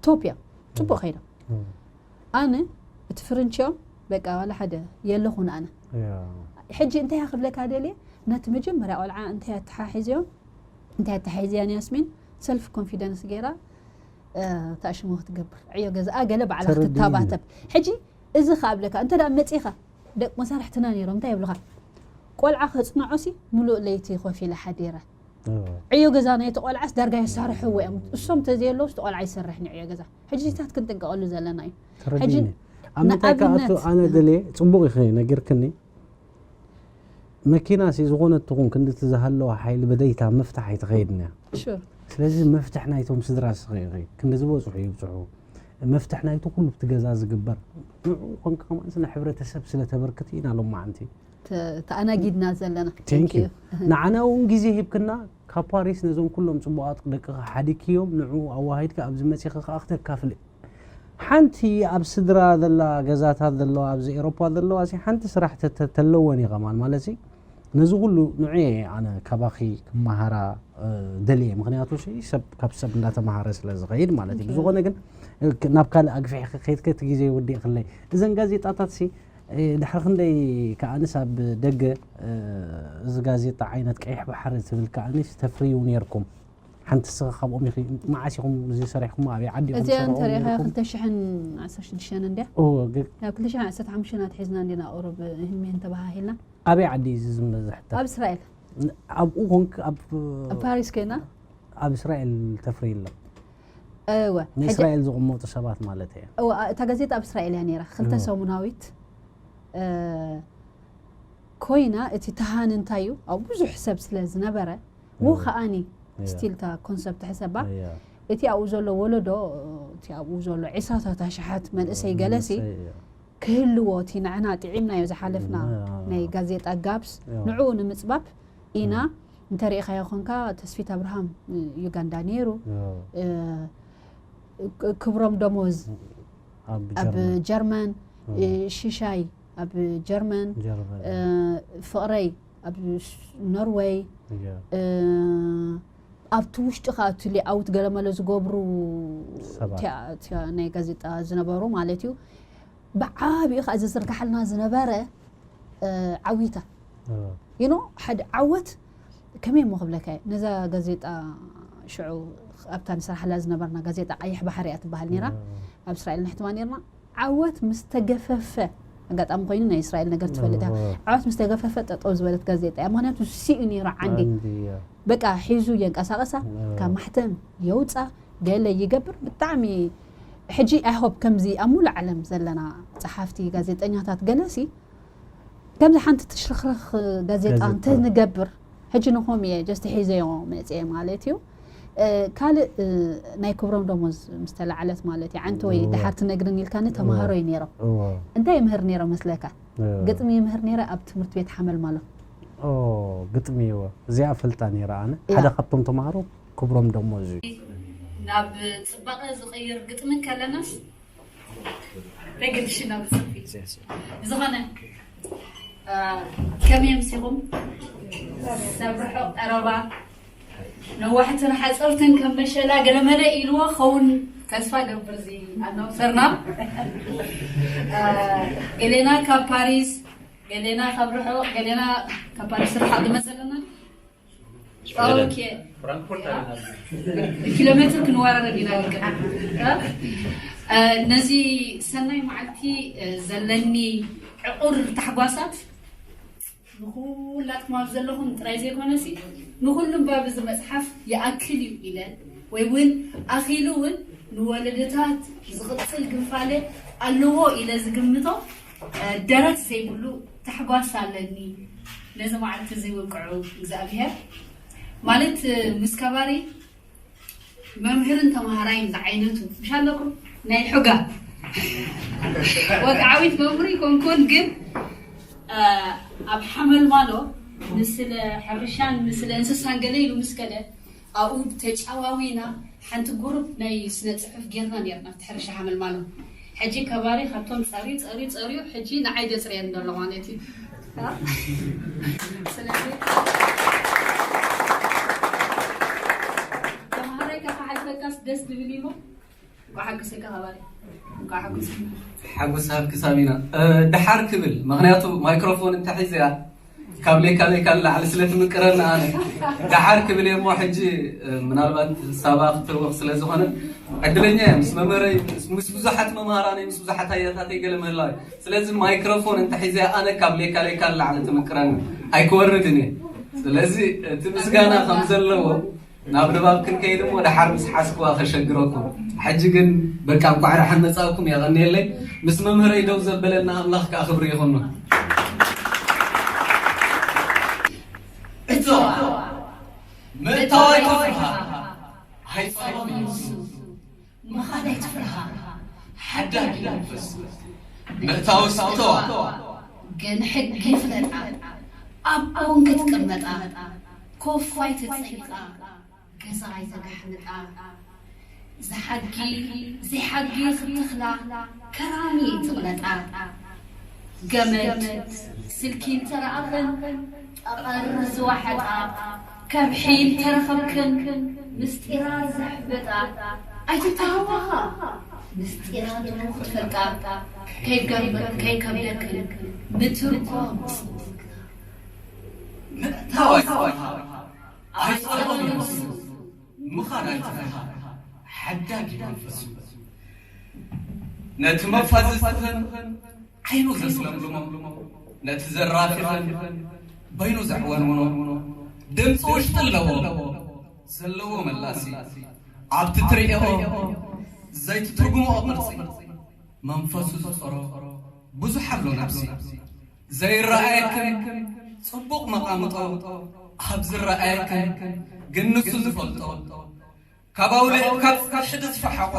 ቶፕ እዮም ፅቡቅ ከይዶም እዎ። ኣነ እቲ ፍርንች እዮም በቃ ዋላ ሓደ የለኹን ኣነ ያ። ሕጂ እንታይ እያ ክብለካ ደልየ ነቲ መጀመርያ ቆልዓ እንታይ ኣተሓሒዝዮም እንታይ ኣተሓሒዝያን ያስሚን ሰልፍ ኮንፊደንስ ገይራ እ፣ ታሽሞ ክትገብር ዕዮ ገዛኣ ገለ ባዕላ ተረዲእኒ። ክትተባተብ ሕጂ እዚ ከኣብለካ እንተ ደኣ መፂኻ ደቂ መሳርሕትና ነይሮም እንታይ ይብሉኻ ቆልዓ ከፅንዖሲ ሙሉእ ለይቲ ኮፍ ኢለ ሓዲረ እዎ። ዕዮ ገዛ ናይቲ ቆልዓስ ዳርጋ የሳርሕዎ እዮም እሶም ተዘየለውስ እቲ ቆልዓ ይሰርሕ ንዕዮ ገዛ ሕጂ ዚታት ክንጥንቀቐሉ ዘለና እዩ ተረዲእኒ ኣብ ምንታይ ንኣብነት- ከኣቱ ኣነ ደልየ ፅቡቅ ኢኺ ነጊርክኒ መኪና ሲ ዝኾነት ትኹን ክንድቲ ዝሃለዋ ሓይሊ ብደይታ ምፍታሕ ኣይትኸይድን እያ ሹር ስለዚ መፍትሕ ናይቶም ስድራ ስኺ ኢኺ ክንዲ ዝበፅሑ ይብፅሑ መፍትሕ ናይቲ ኩሉ ብቲ ገዛ ዝግበር ንዑ ኮንካ ከማንስ ንሕብረተሰብ ስለ ተበርክት ኢና ሎማዓንቲ ተ- ተኣናጊድና ዘለና Thank you። Thank you። ንዓና እውን ግዜ ሂብክና ካብ ፓሪስ ነዞም ኩሎም ፅቡቃት ደቅኻ ሓዲግክዮም ንዑ ኣዋሂድካ ኣብዚ መፂኺ ከዓ ክተካፍል ሓንቲ ኣብ ስድራ ዘላ ገዛታት ዘለዋ ኣብዚ ኤሮፓ ዘለዋ ሲ ሓንቲ ስራሕ ተ- ተ- ተለወን እዩ ከማን ማለት ሲ ነዚ ኩሉ ንዑ እየ ኣነ ካባኺ ክመሃራ እ፣ ደልየ ምክንያቱ ሲ ሰብ ካብ ሰብ እንዳተምሃረ ስለ ዝኸይድ ማለት እዩ ብዝኾነ ግን እ፣ ክ- ናብ ካልእ ኣግፊሕ ከይድከ እቲ ግዜ ወዲእክለይ እዘን ጋዜጣታት ሲ እ፣ ድሕሪ ክንደይ ከኣንስ ኣብ ደገ እ፣ እዚ ጋዜጣ ዓይነት ቀይሕ ባሕሪ ትብል ከኣንስ ተፍርዩ ነርኩም ሓንቲ ስኻ ካብኦም ኢኺ። መዓስ ኢኹም እዚ ሰሪሕኩም? ኣበይ ዓዲ ኢኹም እዚኣ ሰሪሕኩም እንተሪእኻ ነይርኩም? ክልተ ሽሕን ዓሰርተ ሽዱሽተን እንድያ እዎ፣ ግ- ናብ ክልተ ሽሕን ዓሰርተ ሓሙሽተ ኢና ኣትሒዝና እንዲና ቁሩብ ህሜን ተባሃሂልና ኣበይ ዓዲ እዩ እዚ ዝም ዝሕተት? ኣብ እስራኤል ን- ኣብኡ ኮንክ ኣብ ኣብ ፓሪስ ኮይና ኣብ እስራኤል ተፍሪ ኣሎ እወ ሕጂ- ንእስራኤል ዝቕመጡ ሰባት ማለት እየ። እወ ኣ- እታ ጋዜጣ ኣብ እስራኤል እያ ነይራ ክልተ እወ። ሰሙናዊት እ፣ ኮይና እቲ ተሃን እንታይ እዩ ኣብ ብዙሕ ሰብ ስለ ዝነበረ ው እወ። ከዓኒ እያ። ስቲል እታ ኮንሰፕት ሕሰባ እያ። እቲ ኣብኡ ዘሎ ወለዶ እቲ ኣብኡ ዘሎ ዒስራታት ኣሽሓት መንእሰይ ገለሲ መንእሰይ እያ። ክህልዎ እቲ ንዕና ጥዒምናዮ ዝሓለፍና እያ። ናይ ጋዜጣ ጋብስ እያ። ንዕኡ ንምፅባብ ኢና እያ። እንተሪኢኻዮ ኾንካ ተስፊት ኣብርሃም እ፣ ዩጋንዳ ነይሩ እያ። እ፣ ክ- ክብሮም ደሞዝ ኣብ ኣብ ጀርመን ጀርመን እያ። እ፣ ሽሻይ ኣብ ጀርመን ጀርመን እ፣ ፍቕረይ ኣብ ስ- ኖርወይ እያ። እ፣ ኣብቲ ውሽጢ ከዓ እቲ ሌኣውት ገለመለ ዝገብሩ ሰባት። ቲያ- ቲያ- ናይ ጋዜጣ ዝነበሩ ማለት እዩ ብዓብኡ ከዓ ዝዝርግሓልና ዝነበረ እ፣ ዓዊታ እያ። ይኖ ሓደ ዓወት ከመይ እሞ ክብለካ እየ? ነዛ ጋዜጣ ሽዑ ኣብታ ንስራሕላ ዝነበርና ጋዜጣ ቀይሕ ባሕሪ እያ ትበሃል ነይራ እያ። ኣብ እስራኤል ንሕትማ ነርና ዓወት ምስ ተገፈፈ ኣጋጣሚ ኮይኑ ናይ እስራኤል ነገር ትፈልጥ እያ እዋ። ዓወት ምስ ተገፈፈ ጠጠው ዝበለት ጋዜጣ እያ ምክንያቱ ሲኡ ነይሩ ዓንዲ ዓንዲ እያ። በቃ ሒዙ የንቀሳቀሳ እዋ። ካብ ማሕተም የውፃ ገለ ይገብር ብጣዕሚ ሕጂ ኣይሆፕ ከምዚ ኣብ ሙሉ ዓለም ዘለና ፀሓፍቲ ጋዜጠኛታት ገለሲ ከምዚ ሓንቲ ትሽርኽርኽ ጋዜጣ ጋዜጣ። እንተንገብር ሕጂ ንኾም እየ ጀስት ሒዘዮ መፅየ ማለት እዩ እ፣ ካልእ እ፣ ናይ ክብሮም ደሞዝ ምስ ተላዓለት ማለት እዩ ዓንቲ ወይ እወ። ድሓር ትነግርን ኢልካኒ ተምሃሮ እዩ ነይሮም እዎ። እንታይ ይምህር ነይሮም መስለካ እዎ። ግጥሚ ይምህር ነይረ ኣብ ትምህርቲ ቤት ሓመል ማሎ ኦ፣ ግጥሚ እዎ። እዚኣ ፈልጣ ነይራ ኣነ። እያ። ሓደ ካብቶም ተምሃሮ ክብሮም ደሞዝ እዩ። ናብ ፅባቐ ዝቕይር ግጥሚ ከለናስ ተገድሽና ብፅርፊ ዝኾነ እ፣ ከመይ ኣምሲኹም ሰብ ርሑቕ ቀረባ ነዋሕትን ሓፀርትን ከም መሸላ ገለመለ ኢልዎ ኸውን ተስፋ ገብር እዚ ኣናውሰርና እ፣ ገሌና ካብ ፓሪስ ገሌና ካብ ርሑቕ ገሌና ካብ ፓሪስ ርሓቕ ዝመፀለና ኦኬ ፍራንክፎርት ኣለና። ኪሎ ሜትር ክንወራረድ ኢና ልክና ነዚ ሰናይ መዓልቲ ዘለኒ ዕቑር ታሕጓሳት ንኩላትኩም ኣብ ዘለኹም ጥራይ ዘይኮነሲ ንኩሉ ንባብ እዚ መፅሓፍ ይኣክል እዩ ኢለ ወይ እውን ኣኺሉ እውን ንወለደታት ዝቕፅል ግንፋለ ኣለዎ ኢለ ዝግምቶ ደረት ዘይብሉ ታሕጓስ ኣለኒ ነዚ መዓልቲ እዚ ውቅዑ እግዚኣብሔር ማለት ምስ ከባሪ መምህርን ተምሃራይን ዝዓይነቱ ምሽ ኣለኩም ናይ ሕጋ ወግዓዊት መምህር ይኮንኩን ግን ኣብ ሓመልማሎ ንስለ ሕርሻን ንስለ እንስሳን ገለ ኢሉ ምስ ከደ ኣብኡ ተጫዋዊና ሓንቲ ጉሩብ ናይ ስነ ፅሑፍ ጌርና ነርና ኣብቲ ሕርሻ ሓመልማሎ ሕጂ ከባሪ ካብቶም ፀርዩ ፀርዩ ፀርዩ ሕጂ ንዓይ ዘፅርየኒ ዘሎ ማለት እዩ ስለዚ ተምሃራይ ካብ ሓልፈካስ ደስ ዝብል እዩ እንኳ ሓገሰካ ከባሪ እንኳ ሓገሰካ ሓጎስ ሃብኪ ሳሚና። እ፣ ደሓር ክብል ምክንያቱ ማይክሮፎን እንተሒዘያ ካብ ሌካ ሌካ ንላዕሊ ስለ ትምቅረኒ ኣነ ደሓር ክብል እየ እሞ ሕጂ እ፣ ምናልባት ሳባ ክትህወኽ ስለ ዝኾነ ዕድለኛ እየ ምስ መምህረይ ምስ- ምስ ብዙሓት መምሃራነይ ምስ ብዙሓት ኣያታተይ ገለ ምህላው እዩ ስለዚ ማይክሮፎን እንተሒዘያ ኣነ ካብ ሌካ ሌካ ንላዕሊ ትምቅረኒ ኣይክወርድን እየ ስለዚ እቲ ምስጋና ከም ዘለዎ ናብ ንባብ ክንከይድ እሞ ደሓር ምስ ሓዝክዋ ከሸግረኩም። ሕጂ ግን በቃ እንኳዕ ደሓን መጻእኩም የቐንየለይ። ምስ መምህረይ ደው ዘበለና ኣምላኽ ከኣ ክብሪ ይኹኖ። እቶ ምእታው ኣይትፍርሃ፣ ኣይጸሎም እዩ ንሱ። ምኻድ ኣይትፍርሃ፣ ሓዳግ እዩ መንፈስ። ምእታውስ እተዋ፣ ግን ሕጊ ፍለጣ፣ ኣብ ጎን ክትቅመጣ፣ ኮፍ ኣይትጸይቃ። ገዛ ኣይተጋሕምጣ ዝሓጊ ዘይሓጊ ክትኽላ ከራሚ ትቕለጣ ገመድ ስልኪ እንተረኣኽን ጠቐር ዝዋሓጣ ከብሒ እንተረኸብክን ምስጢራት ዘሕበጣ ኣይትተሃወኻ ምስጢራት ክትፈልጣ ከይገርም ከይከብደክን ምትርጓም ምእታው ኣይትፍርሃ ኣይትጸልኦ ንሱ ምኻድ ኣይትፍርሃ፣ ሓዳግ እዩ መንፈሱ። ነቲ መፋዝዝትኽን ዓይኑ ዘስለምልሞ፣ ነቲ ዘራፊኽን በይኑ ዘዕወንውኖ፣ ድምፂ ውሽጢ ኣለዎ፣ ዘለዎ መላሲ። ኣብቲ ትርእዮ ዘይትትርጉምኦ ቅርፂ፣ መንፈሱ ዝፈሮ ብዙሕ ኣሎ ነብሲ። ዘይረኣየክን ጽቡቕ መቓምጦ፣ ኣብ ዝረኣየክን ግን ንሱ ዝፈልጦ። ካብ ኣውሊዕ ካብ ሕድ ዝፈሓቖ፣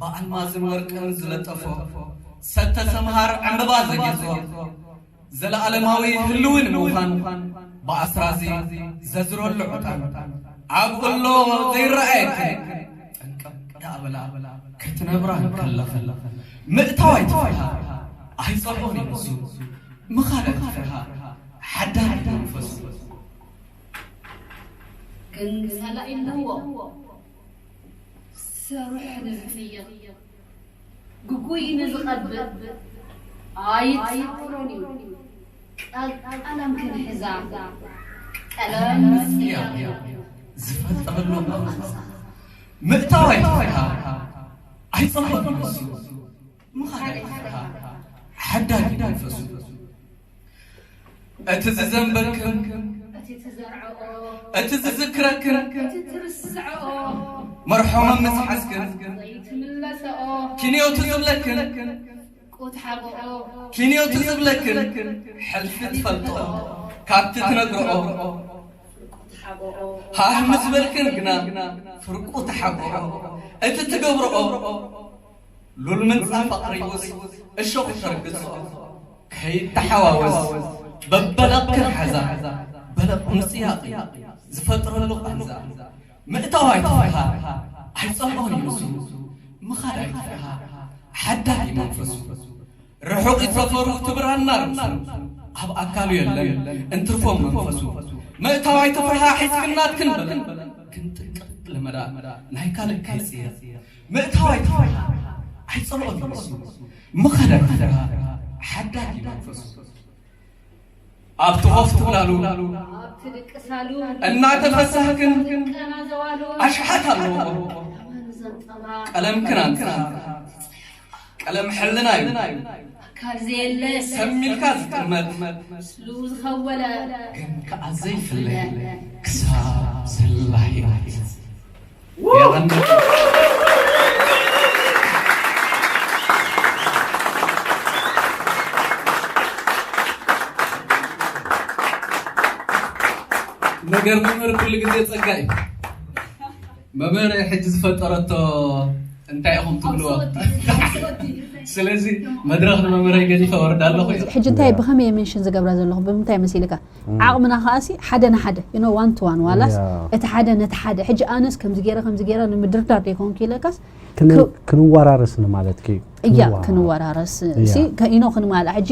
ብኣልማዝን ወርቅን ዝለጠፎ፣ ሰተ ሰምሃር ዕምበባ ዘጌጾ፣ ዘለኣለማዊ ህልዊ ንምዃን፣ ብኣስራዚ ዘዝረሉ ዕጣን፣ ኣብኡ ኣሎ ዘይረኣየክን። ጠንቀቕ ደኣ በላ፣ ክትነብራ እንከለኽን፣ ምእታው ኣይትፍርሃ፣ ኣይጸልኦን እዩ ንሱ፣ ምኻድ ኣይትፍርሃ፣ ሓዳር እዩ መንፈሱ። ግን ጸላኢ ኣለዎ፣ ሰሩሕ ንዝፍየቕ፣ ግጉይ ንዝቐብእ፣ ኣይጻወሮን እዩ፣ ቀለም ክንሕዛ፣ ቀለም ንጽየቕ፣ ዝፈጠረሉ መቐጻ። ምእታው ኣይትፍርሃ፣ ኣይጸልኦን እዩ ንሱ፣ ምኻድ ኣይትፍርሃ፣ ሓዳግ እዩ መንፈሱ። እቲ ዝዘንበክን፣ እቲ ትዘርዕኦ፣ እቲ ዝዝክረክን፣ እቲ ትርስዕኦ፣ መርሖ መምዝሓዝክን፣ ዘይትምለሰኦ፣ ኪንዮቲ ዝብለክን፣ ቁት ሓብኦ፣ ኪንዮቲ ዝብለክን፣ ሕልፊ ትፈልጥኦ፣ ካብቲ ትነግርኦ፣ ቁት ሓብኦ፣ ሃህ ምስ በልክን ግና፣ ፍርቁ ትሓብኦ፣ እቲ ትገብርኦ፣ ሉል ምንጻፍ ኣቕሪቡስ፣ እሾኽ ተርግጾ፣ ከይተሓዋወስ፣ በበለቕክን ሓዛ፣ በለቕ ምጽያቕ፣ ዝፈጥረሉ ቃንዛ፣ ምእታው ኣይትፍርሃ፣ ኣይጸልኦን እዩ ንሱ፣ ምኻድ ኣይትፍርሃ፣ ሓዳግ እዩ መንፈሱ። ርሑቕ እዩ ሰፈሩ፣ እቲ ብራና ርእሱ፣ ኣብ ኣካሉ የለን፣ እንትርፎ መንፈሱ። ምእታው ኣይትፍርሃ፣ ሒዝክን ናትክን በለን፣ ግን ጥንቅቕ ልመዳ፣ ናይ ካልእ ከይጽየር። ምእታው ኣይትፍርሃ፣ ኣይጸልኦን እዩ ንሱ፣ ምኻድ ኣይትፍርሃ፣ ሓዳግ እዩ መንፈሱ። ኣብቲ ኮፍ ትብላሉ፣ ኣብቲ ድቅሳሉ፣ እናተፈሳህክን፣ ትቀናዘዋሉ፣ ኣሽሓት ኣለዎ። ኣማን ዘንጠባ፣ ቀለምክን ኣንጽሃ፣ ቀለም ሕልና እዩ፣ ኣካል ዘየለ፣ ሰም ኢልካ ዝጥመት፣ ስሉ ዝኸወለ፣ ግን ከኣ ዘይፍለ፣ ክሳብ ዘላ ህይወት። የቐንየልና። ነገር መምህር ኩሉ ግዜ ጸጋ እዩ። መምህር ሕጂ ዝፈጠረቶ እንታይ ኢኹም ትብልዎ? ስለዚ መድረኽ ንመምህረይ ገዲፈ ወርዳ ኣለኹ። ሕጂ እንታይ፣ ብኸመይ እየ ሜንሽን ዝገብራ ዘለኹ? ብምንታይ መሲልካ? ዓቕምና ከኣሲ ሓደ ንሓደ፣ you know, one to one፣ ዋላስ ያ። እቲ ሓደ ነቲ ሓደ። ሕጂ ኣነስ ከምዚ ገይረ፣ ከምዚ ገይረ ንምድርዳር ዘይኮንኩ ኢለካስ፣ ክን-፣ ክ-፣ ክንወራረስ ንማለትኪ? እያ፣ ክንዋ-፣ ክንወራረስ። እያ። ሲ፣ ከ-፣ you know፣ ክንማልኣ። ሕጂ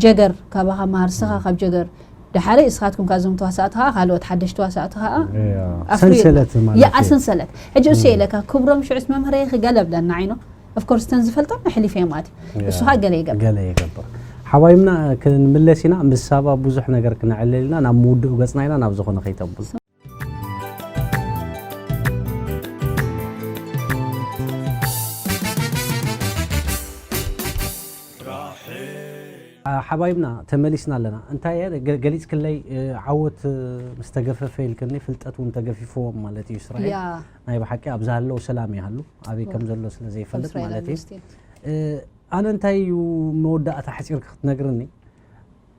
ጀገር ካባኻ መሃር፣ ንስኻ ካብ ጀገር፣ ደሓረይ እስኻትኩም ካብዞም ተዋሳእቲ ኸኣ፣ ካልኦት ሓደሽቲ ተዋሳእቲ ኸኣ፣ እያ። ኣፍርዩ። ሰንሰለት ማለት እያ፣ እዩ። ሰንሰለት። ሕጂ እሱ እም። ኢለካ፣ ክብሮም ሽዑስ መምህረይ ክገለ ብለና፣ you know። Of course፣ እተን ዝፈልጠን ኣሕሊፈ ማለት እዩ። እሱ ኸኣ ገለ ይገብር። ገለ ይገብር። ሓባይብና ክንምለስ ኢና። ምስ ሳባ ብዙሕ ነገር ክነዕልል ኢና። ናብ ምውድኡ ገጽና ኢና፣ ናብ ዝኾነ ከይተብሉ። አ፣ ሓባይብና ተመሊስና ኣለና። እንታይ እየ ገ-፣ ገሊጽክለይ፣ እ፣ ዓወት፣ እ፣ ምስ ተገፈፈ ኢልክኒ፣ ፍልጠት እውን ተገፊፍዎም ማለት እዩ እስራኤል። ያ። ናይ ብሓቂ ኣብዛ ኣለዉ ሰላም ይሃሉ፣ ኣበይ ከም ዘሎ ስለ ዘይፈልጥ ማለት እዩ። እ፣ ኣነ እንታይ እዩ መወዳእታ ሓጺርኪ ክትነግርኒ?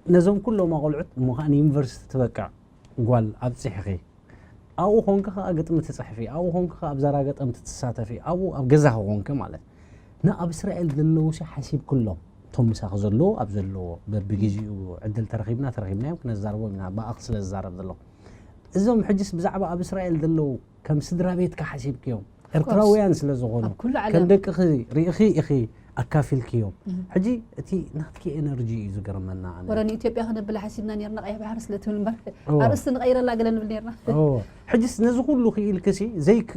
ነዞም ኩሎም ኣቖልዑት እሞ ከኣ ንዩኒቨርሲቲ ትበቅዕ ጓል ኣብጺሕኺ። ኣብኡ ኾንኪ ከኣ ግጥሚ ትጽሕፊ፣ ኣብኡ ኾንኪ ከኣ ኣብ ዛራ ገጠምቲ ትሳተፊ፣ ኣብኡ ኣብ ገዛኺ ኾንኪ ማለት። ንኣብ እስራኤል ዘለዉ ሲ ሓሲብክሎም? እቶም ምሳኺ ዘለዉ ኣብ ዘለዎ በብግዜኡ ዕድል ተረኺብና ተረኺብናዮም ክነዛርቦም ኢና፣ ብኣኺ ስለ ዝዛረብ ዘለኹ። እዞም ሕጅስ ብዛዕባ ኣብ እስራኤል ዘለዉ ከም ስድራ ቤትካ ሓሲብክዮም? ኤርትራውያን ስለ ዝኾኑ፣ ኣብ ኩሉ ዓለም። ከም ደቅኺ ርኢኺ ኢኺ ኣካፊልክዮም። እህ። ሕጂ እቲ ናትኪ ኤነርጂ እዩ ዝገርመና ኣነ። ወረ ንኢትዮጵያ ክነብላ ሓሲብና ኔርና፣ ቀይሕ ባሕሪ ስለ ትብል እምበር፣ እዎ። ኣርእስቲ ንቐይረላ ገለ ንብል ኔርና። እዎ። ሕጅስ ነዚ ኩሉ ክኢልክሲ፣ ዘይክ-፣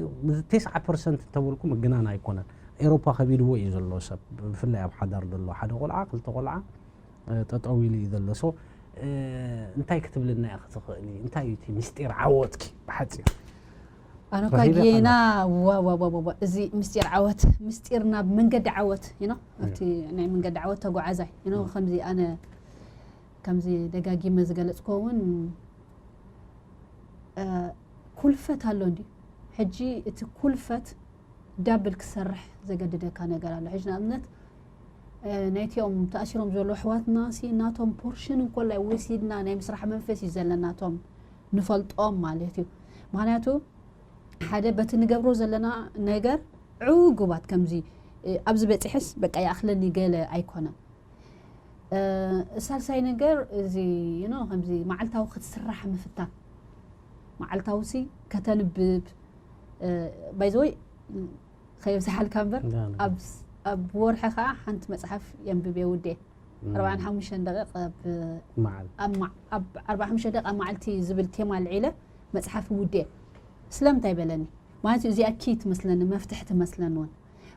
ተስዓ ፐርሰንት እንተበልኩ ምግናን ኣይኮነን። ኤሮፓ ከቢድዎ እዩ ዘሎ ሰብ፣ ብፍላይ ኣብ ሓዳር ዘሎ ሓደ ቆልዓ፣ ክልተ ቆልዓ፣ እ፣ ጠጠው ኢሉ እዩ ዘሎ። ሶ፣ እ፣ እንታይ ክትብልና ኢኺ ትኽእሊ? እንታይ እዩ እቲ ምስጢር ዓወትኪ ብሓጺር? ኣነ እኳ ጌና ዋዋዋዋ እዚ ምስጢር ዓወት ምስጢር ናብ መንገዲ ዓወት ይኖ ኣብቲ ናይ መንገዲ ዓወት ተጓዓዛይ ይኖ ከምዚ ኣነ ከምዚ ደጋጊመ ዝገለጽኮ እውን ኩልፈት ኣሎ እንዲ ሕጂ እቲ ኩልፈት ዳብል ክሰርሕ ዘገድደካ ነገር ኣሎ ሕጂ ንኣብነት ናይቲኦም ተኣሲሮም ዘሎ ኣሕዋትና ሲ ናቶም ፖርሽን እንኮላይ ወሲድና ናይ ምስራሕ መንፈስ እዩ ዘለናቶም ንፈልጦም ማለት እዩ ምክንያቱ ሓደ በቲ ንገብሮ ዘለና ነገር ዕጉባት ከምዚ ኣብዚ በፂሐስ በቃ ይኣኽለኒ ገለ ኣይኮነን ሳልሳይ ነገር እዚ you know ከምዚ መዓልታዊ ክትስራሕ ምፍታን መዓልታዊ ሲ ከተንብብ ባይዘወይ ከየብዝሓልካ እምበር ኣብ ወርሒ ከዓ ሓንቲ መፅሓፍ የንብብ የውዴ ኣርባዓን ሓሙሽተን ደቂቕ ኣብ መዓል ኣብ መዓ- ኣብ ኣርባዓ ሓሙሽተ ደቂቕ ኣብ መዓልቲ ዝብል ቴማ ኣልዒለ መፅሓፍ ውዴ ስለምንታይ በለኒ ማለት እዩ እዚኣ ኪ ትመስለኒ መፍትሒ ትመስለኒ እውን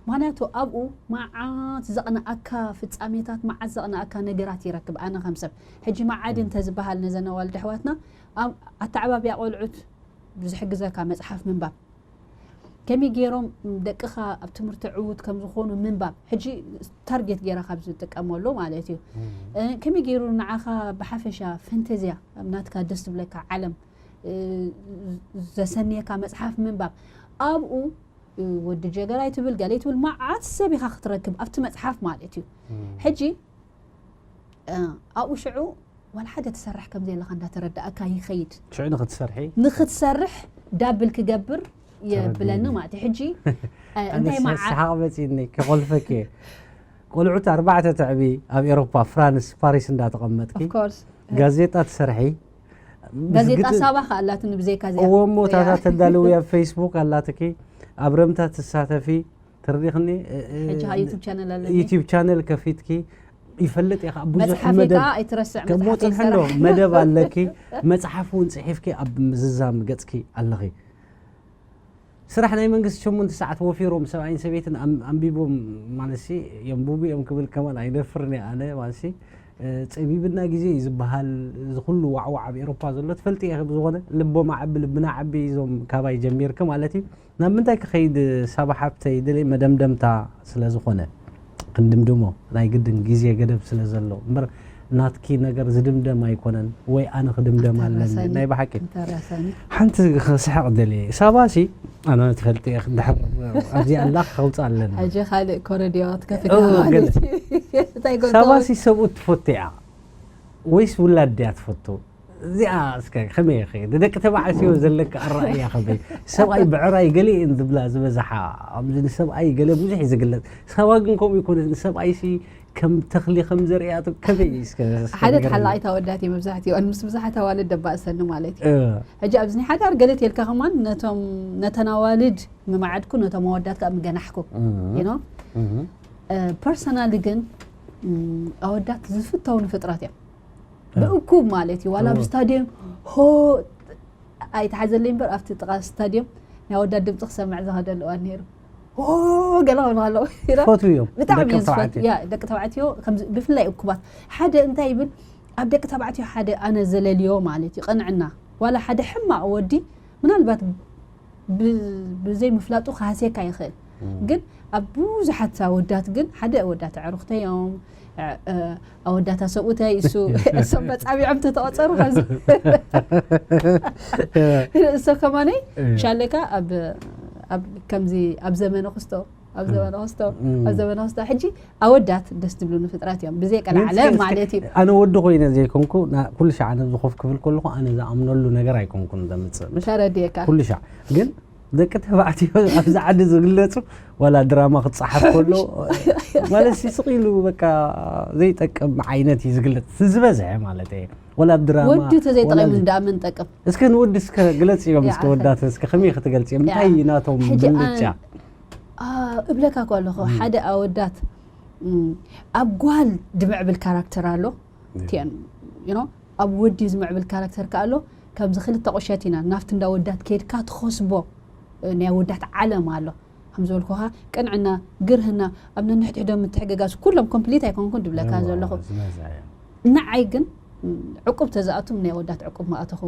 ምክንያቱ ኣብኡ መዓት ዘቕንኣካ ፍፃሜታት መዓት ዘቕንኣካ ነገራት ይረክብ ኣነ ከም ሰብ ሕጂ መዓዲ እንተዝበሃል ነዘን ኣዋልድ ኣሕዋትና ኣብ ኣተዓባብያ ቆልዑት ዝሕግዘካ መፅሓፍ ምንባብ ከመይ ገይሮም ደቅኻ ኣብ ትምህርቲ ዕዉት ከም ዝኾኑ ምንባብ ሕጂ ታርጌት ገይራ ካብ ዝጥቀመሉ ማለት እዩ ከመይ ገይሩ ንዓኻ ብሓፈሻ ፈንተዝያ ኣብ ናትካ ደስ ዝብለካ ዓለም ዘሰንየካ መፅሓፍ ምንባብ ኣብኡ ወዲ ጀገራይ ትብል ገለ ትብል መዓት ሰብ ኢኻ ክትረክብ ኣብቲ መፅሓፍ ማለት እዩ ሕጂ ኣብኡ ሽዑ ዋላ ሓደ ትሰርሕ ከም ዘለኻ እንዳተረዳእካ ይኸይድ ሽዑ ንክትሰርሒ ንክትሰርሕ ዳብል ክገብር የብለኒ ማለት እዩ ሕጂ እንታይ መዓ ሰሓቕ መፂኒ ክቆልፈኪ ቆልዑት ኣርባዕተ ትዕቢ ኣብ ኤሮፓ ፍራንስ ፓሪስ እንዳተቐመጥኪ of course ጋዜጣ ትሰርሒ ጋዜጣ ሳባ ከኣላትኒ ብዘይካ ዚኣ እዎ እሞ ታታ ተዳልዊ ኣብ ፌስቡክ ኣላትኪ ኣብ ረምታ ትሳተፊ ተረዲኽኒ ሕጂ ካ ዩቱብ ቻነል ኣለኒ ዩቲብ ቻነል ከፊትኪ ይፈልጥ እየ ብዙሕ መፅሓፊ መደብ ከዓ ኣይትረስዕ ከሞ መፅሓፊ ፅንሐ እንዶ ይሰራሕ መደብ ኣለኪ መፅሓፍ እውን ፅሒፍኪ ኣብ ምዝዛም ገፅኪ ኣለኺ ስራሕ ናይ መንግስቲ ሸሞንተ ሰዓት ወፊሮም ሰብኣይን ሰበይትን ኣም- ኣንቢቦም ማለት የንቡቡ እዮም ክብል ከማን ኣይደፍርን እየ ኣነ ማለት እ፣ ፀቢብና ግዜ እዩ ዝበሃል እዚ ኩሉ ዋዕዋዕ ኣብ ኤሮፓ ዘሎ ትፈልጥ ኢኺ ብዝኾነ ልቦም ዓቢ ልብና ዓቢ እዞም ካባይ ጀሚርኪ ማለት እዩ ናብ ምንታይ ክኸይድ ሳባ ሓብተይ ድለይ መደምደምታ ስለ ዝኾነ ክንድምድሞ ናይ ግድን ግዜ ገደብ ስለ ዘሎ እምበር ናትኪ ነገር ዝድምደም ኣይኮነን ወይ ኣነ ክድምደም ኣለኒ እንተራሳኒ- ናይ ብሓቂ እንተራሳኒ ሓንቲ ክስሕቕ ደልየ ሳባሲ ኣነ ትፈልጥ እየ ድሕር ኣብዚኣ ኣላ ክኸውፅእ ኣለኒ ሕጂ ካልእ ኮረድዮ ክትከፍት እዎ፣ ማለት ገለ- እዩ። እንታይ ጎልቶ ሳባሲ ሰብኡት ትፈቱ እያ ወይስ ውላድ ድያ ትፈቱ እዚኣ እስከ ከመይ ይኸይድ ደቂ ተባዕትዮ ዘለካ ኣረኣያ ከመይ ሰብኣይ ብዕራይ ገለ እየን ዝብላ ዝበዝሓ ኣብዚ ንሰብኣይ ገለ ብዙሕ እዩ ዝግለፅ ሳባ ግን ከምኡ ይኮነ ንሰብኣይ ሲ ከም ተኽሊ ከም ዘርእያቱ ከመይ እዩ እስከ እስከ ሓደ ንገረኒ። ተሓላቒት ኣወዳት እየ መብዛሕትኡ ምስ ብዙሓት ኣዋልድ ደባእሰኒ ማለት እዩ እ፣ ሕጂ ኣብዚ ናይ ሓዳር ገለ ተልካ ከማን ነቶም ነተን ኣዋልድ ምማዓድኩ ነቶም ኣወዳት ከዓ ምገናሕኩ እም፣ you know እም፣ ፐርሰናሊ ግን ም፣ ኣወዳት ዝፍተው ንፍጥረት እዮም እ። ብእኩብ ማለት እዩ ዋላ ኣብ እዎ። ስታድየም ሆ ኣይተሓዘለይ እምበር ኣብቲ ጥቃ ስታድየም ናይ ኣወዳት ድምፂ ክሰምዕ ዝኸደሉ እዋን ነይሩ ሆ ገለ ክብሉ ከለዉ you know? ትፈትዉ እዮም ብጣዕሚ ደቂ እዮም ዝፈት ተባዕትዮ ያ ደቂ ተባዕትዮ ከምዚ ብፍላይ እኩባት ሓደ እንታይ ይብል ኣብ ደቂ ተባዕትዮ ሓደ ኣነ ዘለልዮ ማለት እዩ ቅንዕና ዋላ ሓደ ሕማቕ ወዲ ምናልባት ብ- ብዘይ ምፍላጡ ክሃስየካ ይኽእል ግን ኣብ ብዙሓት ኣወዳት ግን ሓደ ኣወዳት ኣዕሩኽተይ እዮም እ- እ- ኣወዳታ ሰብኡተይ እሱ እሶም መፃቢዖም ተተቐፀሩ ካብዚ እሶ ከማነይ ሻለካ ኣብ ኣብ ከምዚ ኣብ ዘመነ ክስቶ ኣብ ዘመነ ክስቶ ኣብ ዘመነ ክስቶ ሕጂ ኣወዳት ደስ ትብሉኒ ፍጥረት እዮም ብዘይ ቀላዓለ ማለት እዩ ኣነ ወዲ ኮይነ ዘይኮንኩ ኩሉ ሻዕ ኣነ ዝኮፍ ክብል ከለኩ ኣነ ዝኣምነሉ ነገር ኣይኮንኩን ዘምፅእ ተረድየካ ኩሉ ሻዕ ግን ደቂ ተባዕትዮ ኣብዚ ዓዲ ዝግለፁ ዋላ ድራማ ክትፀሓፍ ከሎ ማለት ስቅ ኢሉ በቃ ዘይጠቅም ዓይነት እዩ ዝግለፅ ዝበዝሐ ማለት እየ ወላ ኣብ ድራማ ወዲ ተዘይጠቂሙ እንዳ መን ጠቅም እስከ ንወዲ እስከ ግለፅ እዮም እስከ ይዓፈ። ወዳት እስከ ከመይ ክትገልፅ እዮም እንታይ እዩ ናቶም ሕጂ ብልጫ እብለካ እኮ ኣለኹ ሓደ ኣወዳት ኣብ ጓል ድምዕብል ካራክተር ኣሎ ቲን ኣብ ወዲ ዝምዕብል ካራክተር ከ ኣሎ ከምዚ ክልተ ቁሸት ኢና ናብቲ እንዳ ወዳት ከይድካ ትኸስቦ ናይ ወዳት ዓለም ኣሎ ከም ዝበልኩኻ ቅንዕና ግርህና ኣብ ነንሕድሕዶም ምትሕግጋዝ ኩሎም ኮምፕሊት ኣይኮንኩን ድብለካ ዘለኹ ንዓይ ግን ዕቁብ ተዝኣቱ ናይ ኣወዳት ዕቁብ ምኣተኹ።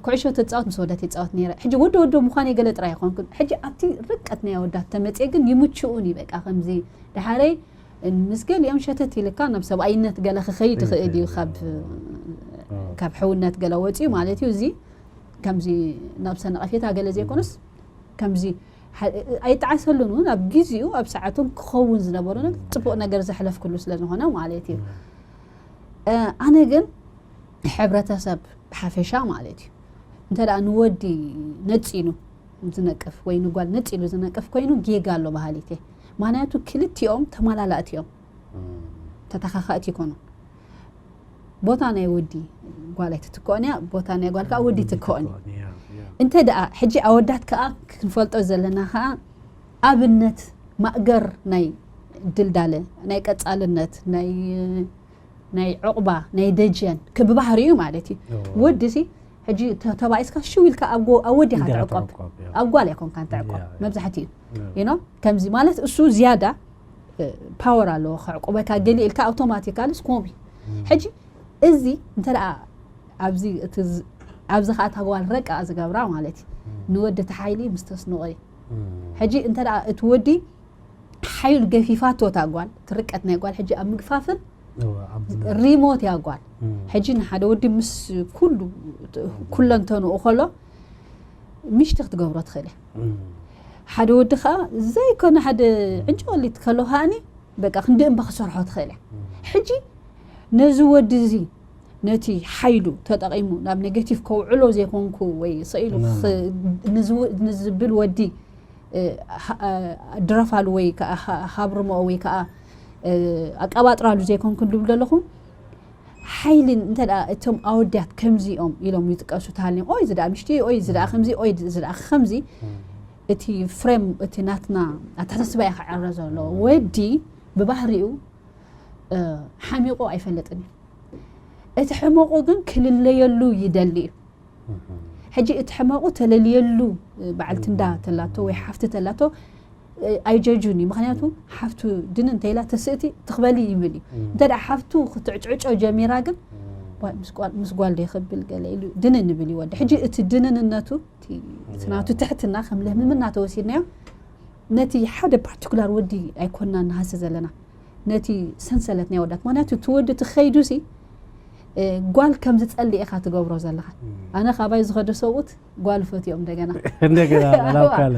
ኩዕሾ ተፃወት ምስ ኣወዳት ይፃወት ነይረ። ሕጂ ወዲ ወዲ ምዃን ገለ ጥራይ ኣይኮንኩን። ሕጂ ኣብቲ ርቀት ናይ ኣወዳት ተመፅየ ግን ይምችኡን እዩ። በቃ ከምዚ ድሓረይ ምስ ገሊኦም ሸተት ኢልካ ናብ ሰብኣይነት ገለ ክኸይድ ይኽእል እዩ። ካብ ሕውነት ገለ ወፂኡ ማለት እዩ። እዚ ከምዚ ናብ ሰነቐፌታ ገለ ዘይኮነስ ከምዚ ኣይጠዓሰሉን እውን ኣብ ግዜኡ ኣብ ሰዓቱን ክኸውን ዝነበሩ ነገር ፅቡቕ ነገር ዘሕለፍክሉ ስለ ዝኾነ ማለት እዩ። ኣነ ግን ሕብረተሰብ ብሓፈሻ ማለት እዩ እንተ ደኣ ንወዲ ነፂሉ ዝነቅፍ ወይ ንጓል ነፂሉ ዝነቅፍ ኮይኑ ጌጋ ኣሎ በሃሊት እየ። ምክንያቱ ክልቲኦም ተመላላእቲ እዮም፣ ተተኻኻእቲ ይኮኑ። ቦታ ናይ ወዲ ጓል ኣይትትከኦን እያ፣ ቦታ ናይ ጓል ከዓ ወዲ ትከኦን እዩ። እንተ ደኣ ሕጂ ኣወዳት ከዓ ክንፈልጦ ዘለና ከዓ ኣብነት ማእገር ናይ ድልዳለ ናይ ቀፃልነት ናይ ናይ ዕቑባ ናይ ደጀን ብባህሪኡ ማለት እዩ። ወዲ ሲ ሕጂ ተባኢስካ ሽው ኢልካ ኣብ ወዲ ኢኻ ትዕቆብ፣ ኣብ ጓል ኣይኮንካን ትዕቆብ መብዛሕትኡ። ከምዚ ማለት እሱ ዝያዳ ፓወር ኣለዎ ከዕቁበካ ገሊ ኢልካ ኣውቶማቲካሊ ስኮሚ። ሕጂ እዚ እንተ ደኣ ኣብዚ እቲ ኣብዚ ኸኣ እታ ጓል ረቃ ዝገብራ ማለት እዩ ንወዲ እቲ ሓይሊ ምስ ተስንቖ እዩ። ሕጂ እንተ ደኣ እቲ ወዲ ሓይሉ ገፊፋቶ እታ ጓል ትርቀት ናይ ጓል ሕጂ ኣብ ምግፋፍን ሪሞት እያ ጓል። ሕጂ ንሓደ ወዲ ምስ ኩሉ ኩለንተንኡ ከሎ ምሽቲ ክትገብሮ ትኽእል እያ። ሓደ ወዲ ከዓ ዘይኮነ ሓደ ዕንጨወሊት ከሎ ከኣኒ በቃ ክንዲ እምባ ክሰርሖ ትኽእል እያ። ሕጂ ነዚ ወዲ እዚ ነቲ ሓይሉ ተጠቒሙ ናብ ኔጌቲቭ ከውዕሎ ዘይኮንኩ ወይ ስኢሉ ንዝብል ወዲ ድረፋሉ ወይ ከዓ ሃብርመኦ ወይ ከዓ ኣቀባጥራሉ ዘይኮንኩ ድብል ዘለኹ ሓይሊ እንተ እቶም ኣወዳት ከምዚኦም ኢሎም ይጥቀሱ ተሃልዮም ኦይ ዝዳ ምሽቲ ኦይ ዝዳ ከምዚ ኦይ ዝዳ ከምዚ እቲ ፍሬም እቲ ናትና ኣተሓሳስባ እየ ክዕረ ዘሎ። ወዲ ብባህሪኡ ሓሚቑ ኣይፈልጥን እዩ። እቲ ሕመቑ ግን ክልለየሉ ይደሊ እዩ። ሕጂ እቲ ሕመቑ ተለልየሉ በዓልቲ እንዳ ተላቶ ወይ ሓፍቲ ተላቶ ኣይጀጁን እዩ። ምክንያቱ ሓፍቱ ድን እንተኢላ ተስእቲ ትኽበሊ ይብል እዩ። እንተ ደኣ ሓፍቱ ክትዕጭዕጮ ጀሚራ ግን ምስ ጓል ዶ ይኽብል ገለ ኢሉ ድንን ይብል እዩ ወዲ። ሕጂ እቲ ድንንነቱ እቲ ናቱ ትሕትና ከም ልህምምና ተወሲድናዮ ነቲ ሓደ ፓርቲኩላር ወዲ ኣይኮንና ንሃሲ ዘለና ነቲ ሰንሰለት ናይ ወዳት። ምክንያቱ እቲ ወዲ እቲ ኸይዱ ሲ ጓል ከም ዝጸልእ ኢኻ ትገብሮ ዘለኻ። ኣነ ካባይ ዝኸዱ ሰብኡት ጓል ፈትዮም እንደገና እንደገና ላውካለ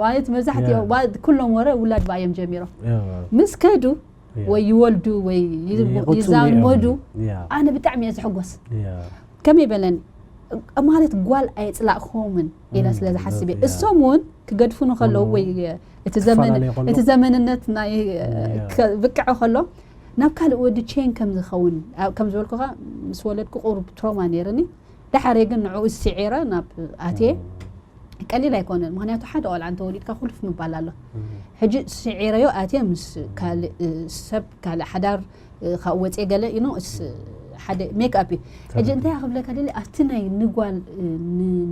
ማለት መብዛሕትኦም ኩሎም ወረ ውላድ ባዮም ጀሚሮም ምስ ከዱ ወይ ይወልዱ ወይ ይዛመዱ ኣነ ብጣዕሚ እየ ዝሕጎስ። ከመይ በለን ማለት ጓል ኣየፅላእክዎምን ኢለ ስለ ዝሓስብ እየ። እሶም እውን ክገድፉ ንከለዉ ወይ እቲ ዘመንነት ናይ ብቅዐ ከሎ ናብ ካልእ ወዲ ቼን ከም ዝኸውን ከም ዝበልኩኻ ምስ ወለድኩ ቁሩብ ትሮማ ነይርኒ። ዳሓረ ግን ንዕኡ ስዒረ ናብ ኣትየ ቀሊል ኣይኮነን። ምክንያቱ ሓደ ቆልዓ እንተወሊድካ ኩልፍ ምባል ኣሎ። ሕጂ ስዒረዮ ኣትየ ምስ ካልእ ሰብ ካልእ ሓዳር ካብ ወፅየ ገለ ኢኖ እስ ሓደ ሜክ ኣፕ እዩ። ሕጂ እንታይ ክብለካ ደሊ ኣብቲ ናይ ንጓል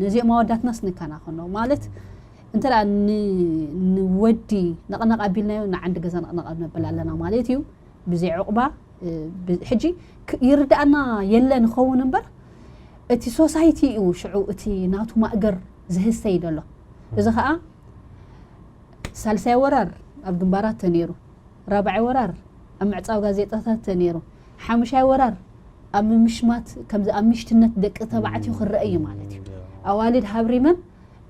ነዚኦም ኣወዳትናስ ንከናኸኖ ማለት እንተ ንወዲ ነቕነቕ ኣቢልናዮ ንዓንዲ ገዛ ነቕነቕ ነብል ኣለና ማለት እዩ። ብዘይ ዕቑባ ሕጂ ይርዳእና የለ ንኸውን እምበር እቲ ሶሳይቲ እዩ ሽዑ እቲ ናቱ ማእገር ዝህሰይ ዘሎ። እዚ ከዓ ሳልሳይ ወራር ኣብ ግንባራት ተነይሩ፣ ራብዓይ ወራር ኣብ ምዕፃው ጋዜጣታት ተነይሩ፣ ሓሙሻይ ወራር ኣብ ምምሽማት ከምዚ ኣብ ምሽትነት ደቂ ተባዕትዮ ክረአ እዩ ማለት እዩ። ኣዋልድ ሃብሪመን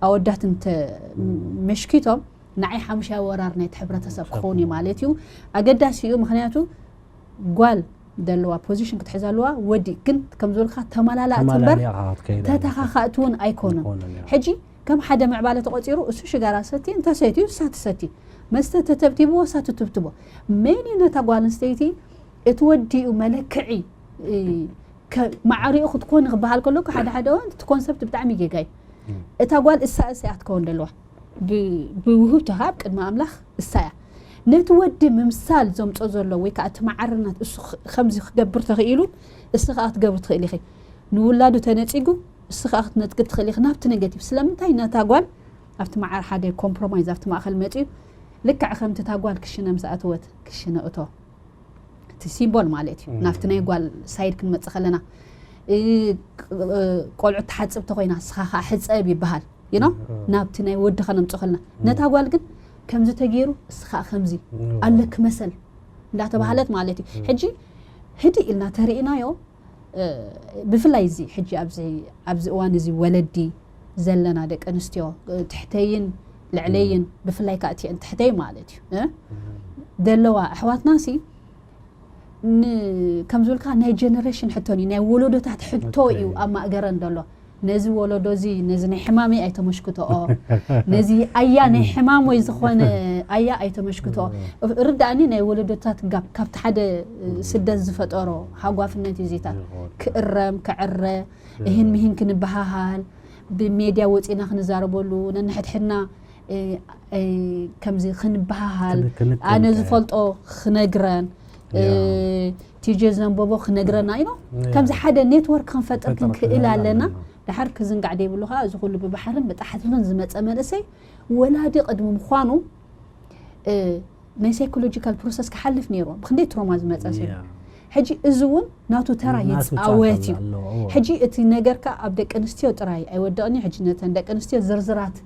ኣወዳት እንተ መሽኪቶም ንዓይ ሓሙሻይ ወራር ናይቲ ሕብረተሰብ ክኸውን እዩ ማለት እዩ። ኣገዳሲ እዩ ምክንያቱ ጓል ዘለዋ ፖዚሽን ክትሕዝ ኣለዋ። ወዲ ግን ከም ዝበልካ ተመላላእቲ እምበር ተተኻኻእቲ እውን ኣይኮኑን። ሕጂ ከም ሓደ ምዕባለ ተቆፂሩ እሱ ሽጋራ ሰቲ እንተሰትዩ እሳ ትሰቲ መስተ ተተብቲብዎ እሳ ትትብትቦ መን እዩ ነታ ጓል ኣንስተይቲ እቲ ወዲኡ መለክዒ ማዕሪኡ ክትኮን ክበሃል ከሎ ሓደ ሓደ እቲ ኮንሰፕት ብጣዕሚ ጌጋ እዩ። እታ ጓል እሳ እሳ እያ ክትከውን ዘለዋ ብውህብቶ ካብ ቅድሚ ኣምላኽ እሳ እያ። ነቲ ወዲ ምምሳል ዘምፆ ዘሎ ወይ ከዓ እቲ ማዕርነት እሱ ከምዚ ክገብር ተኽኢሉ እስ ከዓ ክትገብር ትኽእል ኢኺ። ንውላዱ ተነፂጉ እስ ከዓ ክትነፅግ ትኽእል ኢኺ ናብቲ ኔጌቲቭ። ስለምንታይ ነታ ጓል ኣብቲ መዓር ሓደ ኮምፕሮማይዝ ኣብቲ ማእኸል መፂኡ ልክዕ ከምቲ እታ ጓል ክሽነ ምስ ኣተወት ክሽነ እቶ እቲ እቲ ሲምቦል ማለት እዩ። ናብቲ ናይ ጓል ሳይድ ክንመጽእ ከለና፣ እ፣ ቅ-፣ እ፣ ቆልዑ ትሓጽብ ተኾይና፣ ንስኻ ኸዓ ሕጸብ ይበሃል። You know? ናብቲ ናይ ወዲ ከነምጽእ ከለና፣ ነታ ጓል ግን ከምዚ ተገይሩ፣ እስኻ ከምዚ ኣለክ መሰል እንዳተባህለት ማለት እዩ። ሕጂ ህድእ ኢልና ተርእናዮ፣ እ፣ ብፍላይ እዚ ሕጂ ኣብዚ፣ ኣብዚ እዋን እዚ ወለዲ ዘለና ደቂ ኣንስትዮ፣ እ፣ ትሕተይን ልዕለይን፣ ብፍላይ ከዓ እቲአን ትሕተይ ማለት እዩ፣ እ፣ ዘለዋ ኣሕዋትናሲ ን-፣ ከም ዝበልካ ናይ ጀነሬሽን ሕቶ እዩ፣ ናይ ወለዶታት ሕቶ እዩ ኣብ ማእገረን ዘሎ። ነዚ ወለዶ እዚ፣ ነዚ ናይ ሕማመይ ኣይተመሽክትኦ፣ ነዚ ኣያ ናይ ሕማሞይ ዝኾነ ኣያ ኣይተመሽክትኦ። ርዳእኒ ናይ ወለዶታት ጋብ ካብቲ ሓደ ስደት ዝፈጠሮ ሃጓፍነት እዩ ዚታት። ክእረም፣ ክዕረ፣ እህን ምሂን ክንበሃሃል፣ ብሜድያ ወፂና ክንዛረበሉ፣ ነንሕድሕድና፣ እ፣ እ፣ ከምዚ ክንበሃሃል፣ ክን-፣ ክንከንከ። ኣነ ዝፈልጦ ክነግረን፣ እ፣ ያ። ቲጀ ዘንበቦ ክነግረና ኢና። ያ። ከምዚ ሓደ ኔትወርክ ክንፈጥር ፈጠር ክንክእል ክንክእል ኣለና። ኣለና። ደሓር ክዝንጋዕ ደይብሉ ከዓ፣ እዚ ኩሉ ብባሕርን ብጣሕትን ዝመፀ መንእሰይ፣ ወላዲ ቅድሚ ምዃኑ፣ እ፣ ናይ ሳይኮሎጂካል ፕሮሰስ ክሓልፍ ነይርዎ። ብክንደይ ትሮማ ዝመፀ ሰብ። ያ። ሕጂ እዚ እውን ናቱ ተራ ናቱ ይፃወት ጫፍ እዩ። ኣለዎ፣ እዎ። ሕጂ እቲ ነገር ከ ኣብ ደቂ ኣንስትዮ ጥራይ ኣይወደቕን እዩ። ሕጂ ነተን ደቂ ኣንስትዮ ዝርዝራት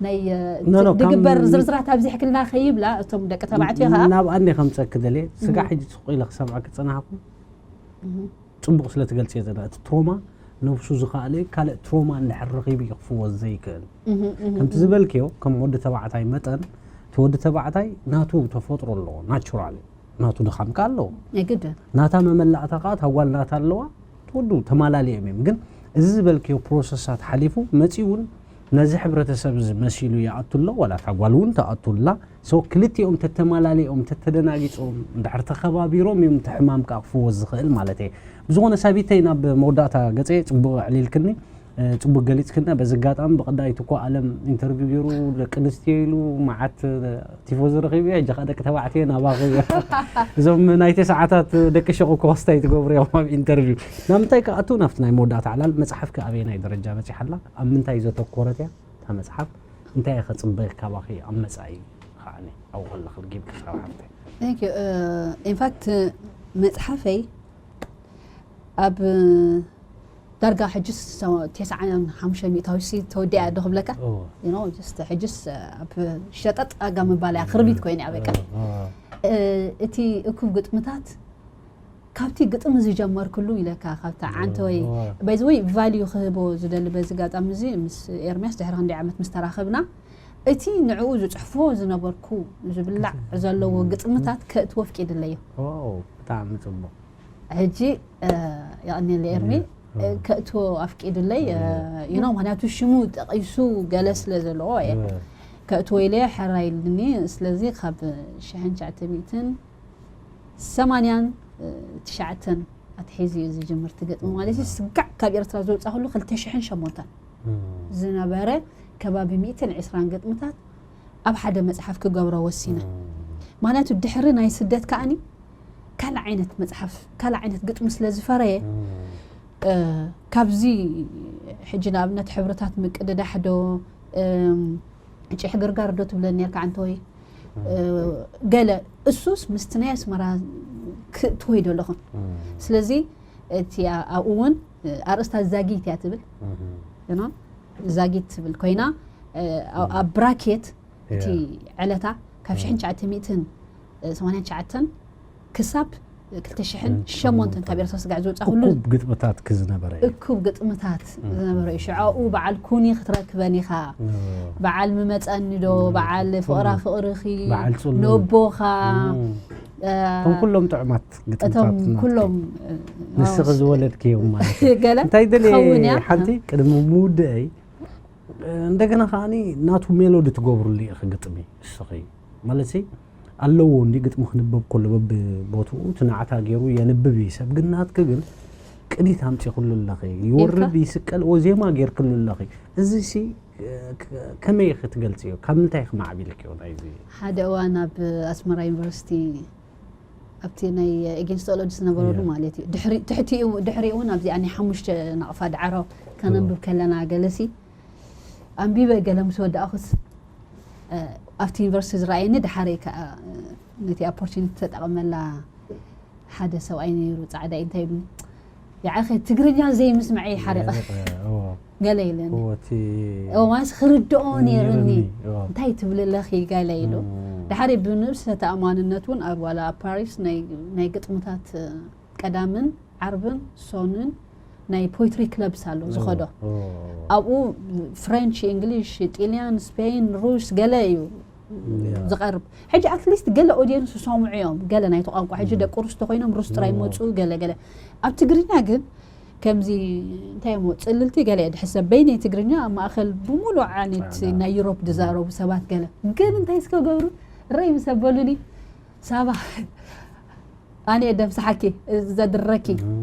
ናይ፣ እ፣ ኖ፣ ኖ፣ ድግበር ከም ዝርዝራት ኣብዚሕክልና ከይብላ፣ እቶም ደቂ ተባዕትዮ ከኣ ናብኣ እንደ ከምፀኪ ደልየ፣ ስጋ እህ። ሕጂ ስቕ ኢለ ክሰምዐኪ ዝጸናሕኩ፣ እህ። ጽቡቕ ስለ ትገልጽዮ ዘላ፣ እቲ ትሮማ ነብሱ ዝኸኣለ ካልእ ትሮማ እንድሕር ረኺቡ እዩ ክፍወስ ዘይክእል። እህ፣ እህ፣ ከምቲ እህ። ዝበልክዮ፣ ከም ወዲ ተባዕታይ መጠን፣ እቲ ወዲ ተባዕታይ ናቱ ተፈጥሮ ኣለዎ፣ ናቹራል እዩ። ናቱ ድኻም ከኣ ኣለዎ። የግድን። ናታ መመላእታ ከኣ እታ ጓል ናታ ኣለዋ፣ ትወዱ ተማላሊኦም እዮም። ግን እዚ ዝበልክዮ ፕሮሰሳት ሓሊፉ መጺኡ እውን ነዚ ሕብረተሰብ እዚ መሲሉ ይኣቱ ኣሎ፣ ዋላ እታ ጓል እውን ትኣቱ ኣላ። ሶ ክልቲኦም ተተማላሊኦም፣ ተተደናጊጾም፣ እንድሕር ተኸባቢሮም እዮም እቲ ሕማም ከኣ ክፍወስ ዝኽእል ማለት እየ። ብዝኾነ ሳቢተይ ናብ መወዳእታ ገጸ ጽቡቕ ኣዕሊልክኒ። እ፣ ጽቡቅ ገሊጽክና። በዚ ኣጋጣሚ ብቐዳይት እኮ ኣለም ኢንተርቪው ገይሩ ደቂ ኣንስትዮ ኢሉ መዓት ቲፎዞ ረኺቡ እዩ። ሕጂ ኸኣ ደቂ ተባዕትዮ ናባኺ እዞም ናይ ተስዓታት ደቂ ሸቑ ኮስታይ ትገብሩ እዮም ኣብ ኢንተርቪው። ናብ ምንታይ ክኣቱ ናብቲ ናይ መወዳእታ ዕላል መጽሓፍኪ ኣበየናይ ደረጃ በጺሓ ኣላ? ኣብ ምንታይ ዘተኮረት እያ እታ መጽሓፍ? እንታይ እየ ከጽበ ካባኺ ኣብ መጻኢ? ከዓኒ ኣብኡ ከለኺ ርጊብ ክሳብ ሓፍተይ። Thank you። እ፣ ኢንፋክት መጽሓፈይ ኣብ ዳርጋ ሕጅስ ተስዓን ሓሙሽተ ሚእታዊ ሲ ተወዲኣ ዶ ክብለካ? እዎ። You know፣ just ሕጅስ ኣብ ሸጠጥ ኣጋ ምባል እያ፣ ክርቢት ኮይና እያ በቃ። እዎ፣ እዎ። እ፣ እቲ እኩብ ግጥምታት ካብቲ ግጥሚ ዝጀመርክሉ ኢለካ፣ ካብቲ ዓንተ ወይ፣ እዎ። By the way፣ ቫልዩ ክህቦ ዝደሊ በዚ ኣጋጣሚ እዚ፣ ምስ ኤርምያስ ድሕሪ ክንደይ ዓመት ምስ ተራኸብና፣ እቲ ንዕኡ ዝጽሕፎ ዝነበርኩ ዝብላዕ ዘለዎ ግጥምታት ከእትዎ ኣፍቂድለዮ። ዋው፣ ብጣዕሚ ጽቡቕ። ሕጂ፣ እ፣ የቐንየለይ ኤርሚ፣ እ፣ እ፣ ከእትዎ ኣፍቂዱለይ፣ እ፣ እ። You know፣ ምኽንያቱ ሽሙ ጠቒሱ ገለ ስለ ዘለዎ እየ። እ። ከእትዎ ኢለ ሕራይ ኢሉኒ። ስለዚ ካብ ሽሕን ትሽዓተ ሚእትን ሰማንያን ትሽዓተን ኣትሒዙ እዩ ዝጅምር እቲ ግጥሚ ማለት እዩ። ስጋዕ ካብ ኤርትራ ዝወጻ ኩሉ ክልተ ሽሕን ሸሞንተን እ። ዝነበረ ከባቢ ሚእትን ዕስራን ግጥምታት ኣብ ሓደ መጽሓፍ ክገብሮ ወሲነ። እ። ምኽንያቱ ድሕሪ ናይ ስደት ከኣኒ ካልእ ዓይነት መጽሓፍ፣ ካልእ ዓይነት ግጥሚ ስለ ዝፈረየ፣ እ። እ፣ ካብዚ ሕጂ ንኣብነት ሕብርታት ምቅድዳሕ ዶ፣ እም፣ ጭሕግርጋር ዶ ትብለኒ ነርካ ዓንተወይ? እ። እ፣ ገለ እሱስ ምስቲ ናይ ኣስመራ ክእትዎ ይደለኹን። እ። ስለዚ እቲ ኣ-፣ ኣብኡ እውን፣ እ፣ ኣርእስታ ዛጊት እያ ትብል። እ። You know? ዛጊት ትብል ኮይና፣ እ፣ ኣብ፣ እ። ኣብ ብራኬት እቲ ያ። ዕለታ ካብ እ። ሽሕን ትሽዓተ ሚእትን ሰማንያን ትሽዓተን ክሳብ ክልተ ሽሕን ሸሞንተን ካብ ኤርትራ ስጋዕ ዝወጻ ኩሉ እኩብ ግጥምታት ክዝነበረ እዩ። እኩብ ግጥምታት እ። ዝነበረ እዩ። ሽዕኡ በዓል ኩኒ ክትረክበን ኢኻ። እ። በዓል ምመጸኒ ዶ፣ እ። በዓል ፍቕራ እ። ፍቕርኺ፣ በዓል ጽሉል። ነቦኻ፣ እ። እ። እቶም ኩሎም ጥዑማት ግጥምታት እቶም ናትኪ። ኩሎም፣ እ፣ ንስኺ ኣዎ። ዝወለድክዮም ማለት እዩ። ገለ እንታይ ደልየ ክኸውን እያ። ሓንቲ ቅድሚ ምውድአይ፣ እንደገና ከዓኒ ናቱ ሜሎዲ ትገብርሉ ኢኺ ግጥሚ እስኺ። ማለትሲ ኣለዎ እንዲ ግጥሚ ክንበብ ከሎ በብቦትኡ እቲ ናዕታ ገይሩ የንብብ እዩ ሰብ። ግን ናትኪ ግን ቅኒት ኣምጺእክሉ ኣለኺ። ይወርድ ኢልካ? ይስቀል፣ ኦ፣ ዜማ ገይርክሉ ኣለኺ። እዚሲ፣ እ፣ ከ-፣ ከመይ ኢኺ ትገልጽዮ? ካብ ምንታይ ኢኺ ማዕቢልክዮ ናይዚ? ሓደ እዋን ኣብ ኣስመራ ዩኒቨርሲቲ ኣብቲ ናይ ኤጌንስት ኦል ኦድስ ዝነበረሉ ያ። ማለት እዩ። ድሕሪ-፣ ትሕቲኡ፣ ድሕሪኡ እውን ኣብዚኣ ናይ ሓሙሽተ ናቕፋ ዳዕሮ ከነንብብ ኦ። ከለና ገለሲ ኣንቢበ ገለ ምስ ወዳእኹስ፣ እ፣ ኣብቲ ዩኒቨርሲቲ ዝረኣየኒ ደሓረይ ከኣ፣ እ፣ ነቲ ኦፖርቹኒቲ ተጠቐመላ ሓደ ሰብኣይ ነይሩ ጻዕዳ እዩ፣ እንታይ ይብልኒ፣ ያዕኸ ትግርኛ ዘይምስምዐይ ሓሪቐ እዎ ገለ ኢለኒ። እዎ እቲ እዎ ማለት ክርድኦ ነይርኒ። ነይርኒ፣ እዎ። እንታይ ትብሊ ኣለኺ ገለ ኢሉ። እም። ድሓሪ ብንብሰ ተኣማንነት እውን ኣብ ዋላ ኣብ ፓሪስ ናይ ናይ ግጥምታት ቀዳምን ዓርብን ሶንን ናይ ፖይትሪ ክለብስ ኣሎ ዝኸዶ። እዎ። ኣብኡ ፍሬንች፣ እንግሊሽ፣ ጢልያን፣ ስፔን፣ ሩስ ገለ እዩ ያ። ዝቐርብ። ሕጂ ኣትሊስት ገለ ኦድየንስ ዝሰምዑ እዮም፣ ገለ ናይቲ ቋንቋ። ሕጂ ደቂ ሩስ ተኾይኖም ሩስ ጥራይ እዎ። ይመፁ ገለ ገለ። ኣብ ትግርኛ ግን ከምዚ እንታይ እሞ ፅልልቲ ገለ እየ ድሕሰብ። በይነይ ትግርኛ ኣብ ማእኸል ብምሉእ ዓይነት ጻዕዳ። ናይ ዩሮፕ ዝዛረቡ ሰባት ገለ ግን እንታይ እስከ ገብሩ ረይ ምስ ኣበሉኒ ሳባ ኣነ እየ ደምስሓኪ ዘድረኪ እም።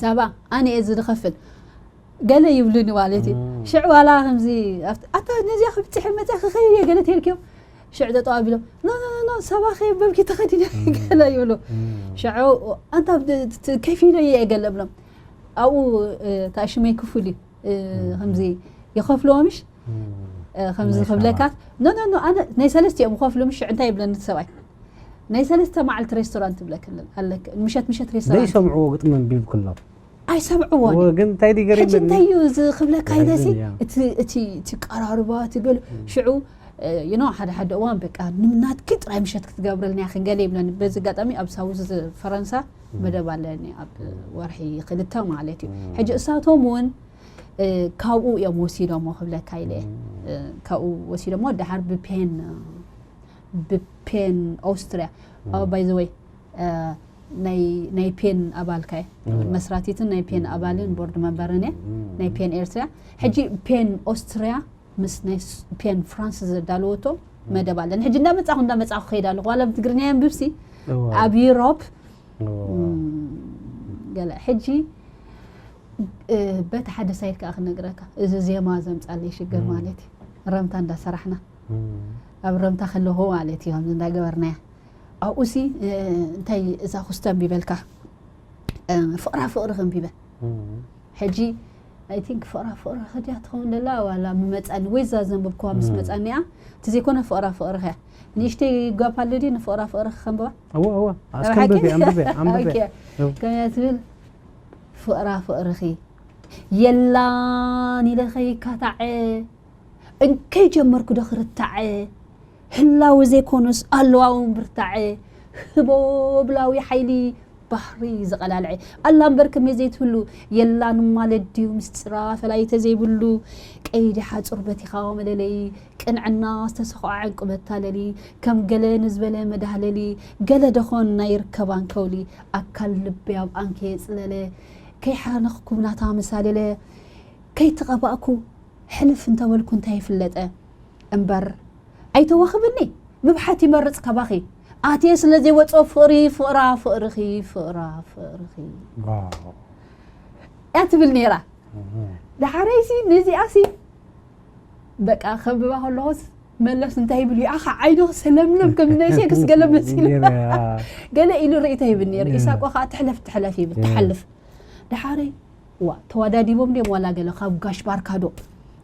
ሳባ ኣነ እየ ዝድኸፍል ገለ ይብሉኒ ማለት እዩ። እም። ሽዕ ዋላ ከምዚ ኣብቲ- ኣታ ነዚኣ ክብፅሐ መፅያ ክኸይድ እየ ገለ ተልክዮም ሽዕ ጠጠው ኣቢሎም ኖ ኖ ኖ ኖ ሳባ ከየበብኪ ተኸዲነ ገለ ይብሉ። እም። ሽዑ ኣንታ ከፊለ እየ ገለ ብሎም ኣብኡ ታሽመይ ክፉል እዩ። ከምዚ ይኸፍልዎ ምሽ እም። ከምዚ ናይ ክብለካ ሳባ። ኖ ኖ ኖ ኣነ ናይ ሰለስቲኦም ይኸፍሉ ምሽ እንታይ ይብለኒ እቲ ሰብኣይ ናይ ሰለስተ መዓልቲ ሬስቶራንት ትብለክልን ኣለክ ምሸት ምሸት ሬስቶራንት ዘይሰምዕዎ ግጥሚ ኣንቢብክሎም ኣይሰምዕዎን እዎ ግን እንታይ ድዩ ሕጂ ገሪመኒ እንታይ እዩ እዚ ክብለካ ኢለሲ የሕዝን እያ። እቲ እቲ እቲ ቀራርባ እቲ ገለ ሽዑ you know ሓደ ሓደ እዋን በቃ ንናትኪ ጥራይ ምሸት ክትገብርልና ኢኺ ገለ ይብለኒ። በዚ ኣጋጣሚ ኣብ ሳውዝ ፈረንሳ መደብ ኣለኒ ኣብ ወርሒ ክልተ ማለት እዩ። ሕጂ እሳቶም እውን እ፣ ካብኡ እዮም ወሲዶሞ ክብለካ ኢለ እየ። እ፣ ካብኡ ወሲዶሞ ድሓር ብፔን ብፔን ኦስትሪያ ባይ ዘ ወይ ናይ ናይ ፔን ኣባልካ እየ እዎ። መስራቲትን ናይ ፔን ኣባልን ቦርድ መንበርን እየ ናይ ፔን ኤርትራ። ሕጂ ፔን ኦስትሪያ ምስ ናይ ስ- ፔን ፍራንስ ዘዳለወቶ መደብ ኣለኒ። ሕጂ እንዳመጻኹ እንዳመጻኹ ከይድ ኣለኹ ዋላ ብትግርኛ የንብብሲ እዎ። ኣብ ዩሮፕ እዎ። እም፣ ገለ ሕጂ እ፣ በቲ ሓደ ሳይድ ከዓ ክነግረካ እዚ ዜማ ዘምፃለይ ሽግር ማለት እዩ። ረምታ እንዳሰራሕና እም። ኣብ ረምታ ከለኹ ማለት እዩ ከምዚ እንዳገበርናያ ኣብኡሲ እ፣ እንታይ እዛ ኩስተ ኣንቢበልካ እ፣ ፍቕራ ፍቕሪ ከንቢበ እም። ሕጂ ኣይ ቲንክ ፍቕራ ፍቕሪ ከድያ ትኸውን ደላ ዋላ ምመፃኒ ወይ እዛ ዘንበብክዋ ምስ መፃኒያ እቲ ዘይኮነ ፍቕራ ፍቕሪ ከያ ንእሽተይ ጓፕ ኣሎ ድዩ ንፍቕራ ፍቕሪ ከንብባ እዎ እዎ ኣስከንብብ ሓቂ? ኣንብብ ኣንብብ ኦኬ። ከምያ ትብል ፍቕራ ፍቕርኺ የላን ኢለ ከይካታዐ እንከይ ጀመርኩ ዶ ክርታዐ ህላዊ ዘይኮኑስ ኣለዋዊ ብርታዐ ህቦብላዊ ሓይሊ ባህሪ ዝቐላልዐ ኣላ እምበር ከመይ ዘይትህሉ የላን ማለት ድዩ ምስጢራ ፈላይ ተዘይብሉ ቀይዲ ሓፁር በቲኻ መለለይ ቅንዕና ዝተሰኽዖ ዕንቁ መታለሊ ከም ገለ ንዝበለ መዳህለሊ ገለ ደኾን ናይ ርከባን ከውሊ ኣካል ልቢ ኣብ ኣንከ የፅለለ ከይሓነኽኩ ናታ መሳለለ ከይተቐባእኩ ሕልፍ እንተበልኩ እንታይ ይፍለጠ እምበር ኣይተዋኽብኒ ምብሓት ይመርፅ ካባኺ ኣትየ ስለ ዘይወፅኦ ፍቕሪ ፍቕራ ፍቕርኺ ፍቕራ ፍቕርኺ ዋው። እያ ትብል ነይራ እህ። ድሓረይሲ ነዚኣሲ በቃ ከንብባ ከለኹስ መለስ እንታይ ይብል ይኣኻ ዓይኑ ክሰለምለም ከም ናይ ሴክስ ገለ መሲሉ ነይራ። ገለ ኢሉ ርእይቶ ይብል ነይሩ ነይሩ። ኢሳቆ ከዓ ትሕለፍ ትሕለፍ ይብል ነይሩ። ትሓልፍ ድሓረይ ዋ ተዋዳዲቦም ድዮም ዋላ ገለ ካብ ጋሽ ባርካዶ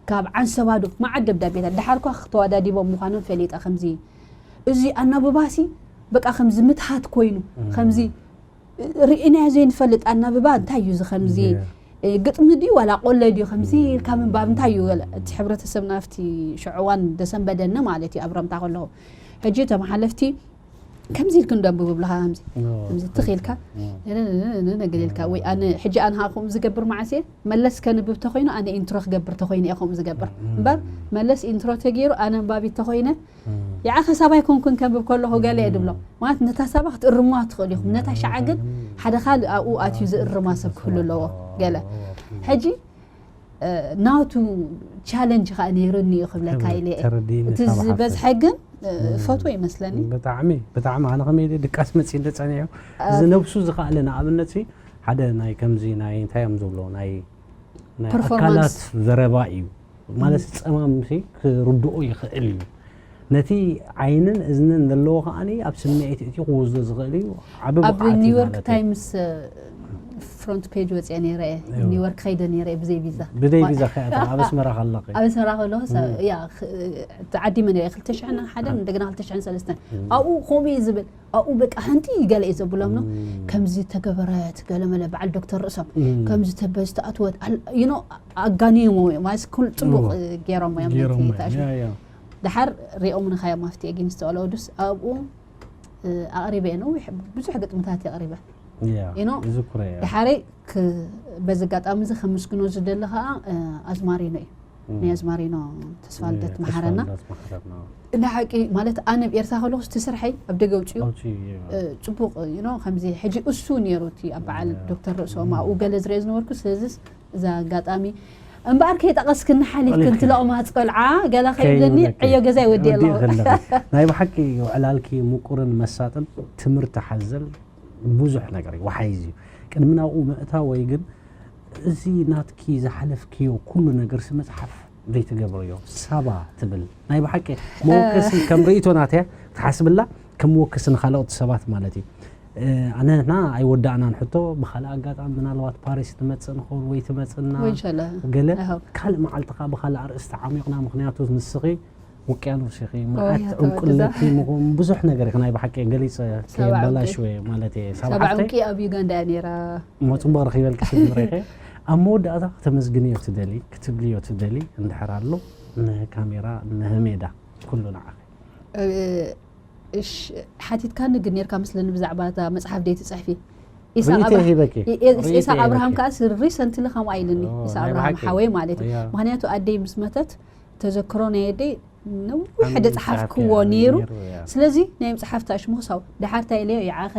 ካብ ዓንሰባዶ መዓት ደብዳቤታት ድሓርኳ ተዋዳዲቦም ምዃኖም ፈሊጠ ከምዚ እዚ ኣናብባሲ በቃ ከምዚ ምትሃት ኮይኑ ከምዚ ርኢናዮ ዘይንፈልጥ ኣናብባ እንታይ እዩ እዚ ከምዚ Yeah. እ፣ ግጥሚ ድዩ ዋላ ቆለ ድዩ ከምዚ ኢልካ ምንባብ እንታይ እዩ ገለ እቲ ሕብረተሰብና ኣብቲ ሽዑዋን ደሰንበደኒ ማለት እዩ ኣብ ረምታ ከለኹ ሕጂ ተመሓለፍቲ ከምዚ ኢልክ እንደንብቡ ብለኻ ከምዚ No. ከምዚ ትኽ ኢልካ Mm. ነነነነነ ገለ ኢልካ ወይ ኣነ ሕጂ ኣነ ኸዓ ከምኡ ዝገብር መዓስ እየ መለስ ከንብብ ተኾይኑ ኣነ ኢንትሮ ክገብር ተኾይኑ እየ ከምኡ ዝገብር እምበር መለስ ኢንትሮ ተገይሩ ኣነ ኣንባቢት ተኾይነ Mm. ይዓ ከሳብ ኣይኮንኩን ከንብብ ከለኹ ገለ እየ ድብሎ ማለት ነታ ሳባ ክትእርሙዋ ትኽእሉ ኢኹም ነታ ሸዓ ግን ሓደ ካልእ ኣብኡ ኣትዩ ዝእርማ ሰብ ክህሉ ኣለዎ ገለ ሕጂ እ፣ ናቱ ቻለንጅ ከዓ ነይሩኒ እዩ ክብለካ ኢለ እየ ተረዲእኒ እቲ ሳባ ሓፍተይ። ዝበዝሐ ግን እ፣ ፈትዎ ይመስለኒ ብጣዕሚ ብጣዕሚ ኣነ ከመይ ኢለ ድቃስ መፅእ እንደ ፀኒሑ እዚ ነብሱ ዝኸኣለ ንኣብነት ሲ ሓደ ናይ ከምዚ ናይ እንታይ እዮም ዝብሎ ናይ ናይ ፐርፎርማንስ። ኣካላት ዘረባ እዩ ማለት ጸማም ሲ ክርድኦ ይኽእል እዩ ነቲ ዓይንን እዝንን ዘለዎ ከዓኒ ኣብ ስምዒት እቲ ክወስዶ ዝኽእል እዩ ዓቢ ኣብ ብቕዓት እዩ ኒውዮርክ ማለት እዩ። ታይምስ እ፣ ፍሮንት ፔጅ ወፅአ ነይረ እየ። እዎ። ኒውዮርክ ከይደ ነይረ እየ ብዘይ ቪዛ። ብደይ ቪዛ ከ ኣብ ኣስመራ ከለኺ? ኣብ ኣስመራ ከለኹ ሳ- ያ ኽ- ዓዲ መን እየ ክልተ ሽሕን ሓደን እንደገና ክልተ ሽሕን ሰለስተን ኣብኡ ከምኡ እዩ ዝብል ኣብኡ በቃ ሓንቲ ገለ እዩ ዘብሎም ነው። ከምዚ ተገበረት ገለ መለ በዓል ዶክተር ርእሶም ከምዚ ተበዝ ተኣትወት ዩኖ ኣጋኒሞ ማለት ኩል ፅቡቅ እዎ። ገይሮም እዮም ገይሮም ነቲ ተኣሽሙ። ያ ያ ድሓር ሪኦም ንኻዮም ኣብቲ ኤጌንስት ኦሎዱስ ኣብኡ ኣቕሪበ እየ ነዊሕ ብዙሕ ግጥምታት የቕሪበ ያ ኢኖ ዝኩረ ያ ድሓረይ ክ- በዚ ኣጋጣሚ እዚ ከምስግኖ ዝደሊ ከዓ ኣዝማሪኖ እዩ። ናይ ኣዝማሪኖ ተስፋ ልደት መሓረና ተስፋ ልደት መሓረና። እንዳ ሓቂ ማለት ኣነ ኣብ ኤርትራ ከለኹ እቲ ስርሐይ ኣብ ደገ ውፅኡ ኣውፅኡ እዩ። እ፣ ፅቡቅ ዩኖ ከምዚ ሕጂ እሱ ነይሩ እቲ ኣብ በዓል ዶክተር ርእሶም ኣብኡ ገለ ዝሪኦ ዝነበርኩ ስለዚ እዛ ኣጋጣሚ እምበኣር ከይጠቐስክኒ ሓሊፍክን ሓሊፍክን። ትለቑማት ቆልዓ ገለ ከይብለኒ ከይብለኪ። ዕዮ ገዛይ ወዲኤ ኣለኹ ወዲእኺ ኣለኺ። ናይ ብሓቂ ዕላልኪ ምቁርን መሳጥን ትምህርቲ ሓዘል ብዙሕ ነገር እዩ፣ ወሓይዝ እዩ። ቅድሚ ናብኡ ምእታወይ ግን እዚ ናትኪ ዝሓለፍክዮ ኩሉ ነገር ሲ መፅሓፍ ዘይትገብርዮ ሳባ ትብል ናይ ብሓቂ መወከሲ ከም ርእይቶ ናተያ ክትሓስብላ ከም መወከሲ ንካልኦት ሰባት ማለት እዩ። ኣነና ኣይወዳእናን ሕቶ ብካልእ ኣጋጣሚ ምናልባት ፓሪስ ትመፅእ ንኸውን ወይ ትመፅእና ወይ ኢንሻላህ ገለ I hope። ካልእ መዓልትኻ ብካልእ ኣርእስቲ ዓሚቕና ምክንያቱ ንስኺ ውቅያኖስ ኢኺ መዓት ያ ዕንቁ ተወድዛ። ኣለኪ ምኹን ብዙሕ ነገር ኢኺ ናይ ብሓቂ ገሊፀ ሰባ ዕንቂ። ከየበላሽወ ማለት እየ ሰባ ሰባ ሓፍተይ ዕንቂ ኣብ ዩጋንዳ እያ ነይራ ሞ ፅቡቅ ረኪበልኪ ስምረኸ ኣብ መወዳእታ ከተመስግንዮ ትደሊ ክትብልዮ ትደሊ እንድሕር ኣሎ ንካሜራ ንህሜዳ ኩሉ ንዓኺ እ፣ እሽ ሓቲትካኒ ግን ነርካ መስለኒ ብዛዕባ እታ መፅሓፍ ደይ ትፅሕፊ ኢሳቅ ርእይቶ ኣብርሃ- ሂበኪ ኢ- ኢ- ርእይቶ ኢሳቅ ኣብርሃም ሂበኪ። ከዓ ስ- ሪሰንትሊ ከምኡ ኢልኒ ኦ፣ ኢሳቅ ናይ ኣብርሃም ብሓቂ። ሓወይ ማለት እዩ ያ። ምክንያቱ ኣደይ ምስ መተት ተዘክሮ ናይ ኣደይ ነዊሕ ኣነ ደፀሓፍክዎ መፅሓፍ ነይሩ ነይሩ፣ ያ። ስለዚ ናይ ምፅሓፍ ታሽሙ ክሳው ድሓር እንታይ ኢለዮ ይዓኸ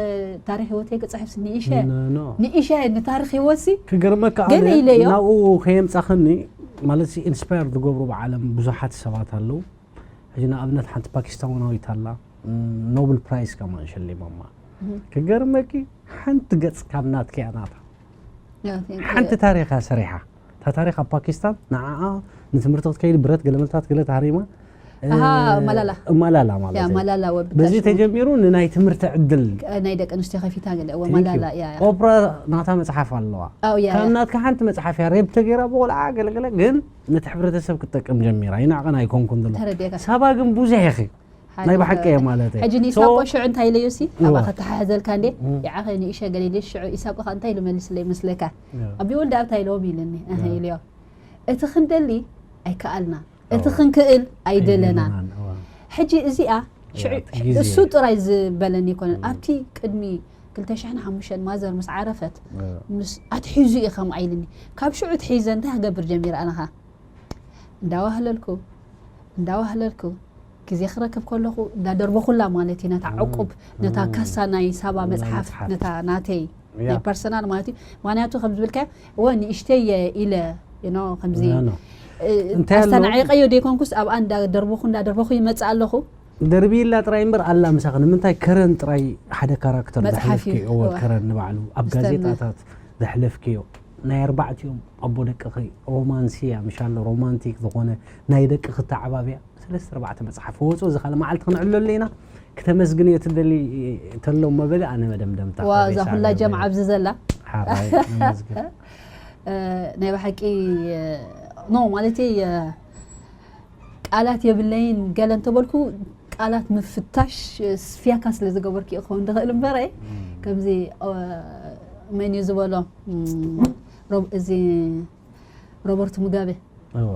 ታሪክ ህይወተይ ክፅሕፍ ንኢሸ ኖ፣ ኖ። ንኢሸ ንታሪክ ህይወትሲ ክገርመካ ገለ ኣነ ኢለዮ። ናብኡ ከየምፃኽኒ ማለት ኢንስፓየር ዝገብሩ ብዓለም ብዙሓት ሰባት ኣለዉ ሕጂ ንኣብነት ሓንቲ ፓኪስታናዊት ኣላ ኖብል ፕራይስ ከማን ሸሊሞማ ክገርመኪ ሓንቲ ገፅ ካብ ናትኪ እያ ናታ ሓንቲ ታሪኻ ሰሪሓ እታ ታሪኽ ኣብ ፓኪስታን ንዓኣ ንትምህርቲ ክትከይድ ብረት ገለመልታት ገለ ተሃሪማ ኣሃ፣ እ፣ ማላላ። ማላላ ማለት ያ እዩ። ማላላ ወብ በዚ ታሽሙ። ተጀሚሩ ንናይ ትምህርቲ ዕድል ናይ ደቂ ኣንስትዮ ከፊታ ገለ እወ Thank you። ማላላ ያ ያ ኦፕራ ናታ መፅሓፍ ኣለዋ ኣው ያ ካብ ያ ናትካ ሓንቲ መፅሓፍ እያ ሬፕ ተገይራ ብቆልዓ ገለገለ ግን ነቲ ሕብረተሰብ ክትጠቅም ጀሚራ ይናዕቐን ኣይኮንኩን ዘሎ ተረዲእካ ሳባ ግን ብዙሕ ኢኺ ሓደ ናይ ብሓቂ እየ ሓደ። ማለት እየ ሕጂ So- ንኢሳቆ ሽዑ እንታይ ኢለዮ ሲ እዋ። ኣባ ከተሓሕዘልካ እንዴ እም። ይዓኸ ንኢሸ ገለ ኢለ ሽዑ ኢሳቆ ከ እንታይ ኢሉ መሊስለይ መስለካ እዋ። ኣብ ወልዲ ኣብታይ ኢለዎም ኢለኒ ኣህ እዋ። ኢለዮ እቲ ክንደሊ ኣይከኣልና እቲ እዋ። ክንክእል ኣይደለናን ኣይደለናን፣ እዋ። ሕጂ እዚኣ ሽዑ እዋ፣ እቲ ግዜ። እሱ ጥራይ ዝበለኒ ይኮነን ኣብቲ ቅድሚ ክልተ ሽሕን ሓሙሽተን ማዘር ምስ ዓረፈት እዋ። ምስ ኣትሒዙ እዩ ከም ኣይልኒ ካብ ሽዑ ትሒዘ እንታይ ክገብር ጀሚረ ኣነኻ እንዳዋህለልኩ እንዳዋህለልኩ ግዜ ክረክብ ከለኹ እንዳደርበኹላ ማለት እዩ ነታ ዕቁብ ነታ ካሳ ናይ ሳባ ናይ መፅሓፍ መፅሓፍ። ነታ ናተይ ያ። ናይ ፐርሰናል ማለት እዩ ምክንያቱ ከም ዝብልካ እወ ንእሽተይ እየ ኢለ you know ከምዚ ያ፣ ኖ። እ፣ እንታይ ኣለዎ? ኣስተናዒቀዮ ደይኮንኩስ ኣብኣ እንዳደርበኹ እንዳደርበኹ ይመፅእ ኣለኹ ደርቢላ ጥራይ እምበር ኣላ ምሳኺ ንምንታይ ከረን ጥራይ ሓደ ካራክተር መፅሓፍ እዩ። ዘሕለፍኪ እወ እወ። ከረን ንባዕሉ ኣብ ዝተነ። ጋዜጣታት ዘሕለፍኪዮ ናይ ኣርባዕቲኦም ኣቦ ደቅኺ ሮማንስያ ምሻሎ ሮማንቲክ ዝኾነ ናይ ደቅኺ ተዓባብያ ሰለስተ ኣርባዕተ መፅሓፍ ወፁ እዚ ካልእ መዓልቲ ክንዕለሉ ኢና ክተመስግንዮ ትደሊ ተሎ መበሊ ኣነ መደምደምታ ዋ ክበይ እዛ ሰዓት ኩላ ገለ። ጀምዓ ኣብዚ ዘላ ሓራይ ነመስግን እ፣ ናይ ብሓቂ ኖ ማለት ቃላት የብለይን ገለ እንተበልኩ ቃላት ምፍታሽ ስፍያካ ስለ ዝገበርኪ ክኸውን ዝኽእል እምበረ ከምዚ ኦ፣ መን እዩ ዝበሎ እም፣ ሮብ- እዚ ሮበርት ሙጋቤ እዋ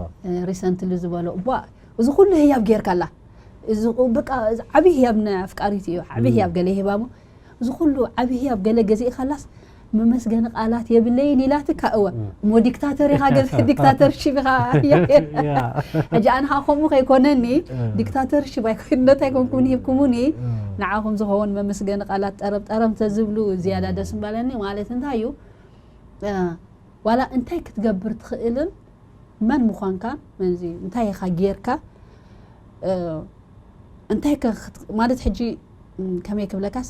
ሪሰንትሊ ዝበሎ እቧ እዚ ኩሉ ህያብ ጌርካላ እዚ ቁ- በቃ እዚ ዓብዪ ህያብ ንኣፍቃሪት እዩ ዓብዪ ህያብ ገለ ይህባሞ እዚ ኩሉ ዓብዪ ህያብ ገለ ገዚእካላስ መመስገኒ ቃላት የብለይን ኢላትካ እወ እሞ ዲክታተር ኢኻ ገለ ዲክታተርሺፕ ኢኻ ያ ሕጂ ኣነ ከዓ ከምኡ ከይኮነኒ እ። ዲክታተርሺፕ ኣይኮንነት ኣይኮንኩምን ሂብኩሙኒ እ። ንዓኹም ዝኸውን መመስገኒ ቃላት ጠረብ ጠረብ ተዝብሉ ዝያዳ ደስ ምባለኒ ማለት እንታይ እዩ እ፣ ዋላ እንታይ ክትገብር ትኽእልን መን ምዃንካ መንዚ እንታይ ኢኻ ጌርካ እ፣ እንታይ ከ ክት- ማለት ሕጂ ም፣ ከመይ ክብለካስ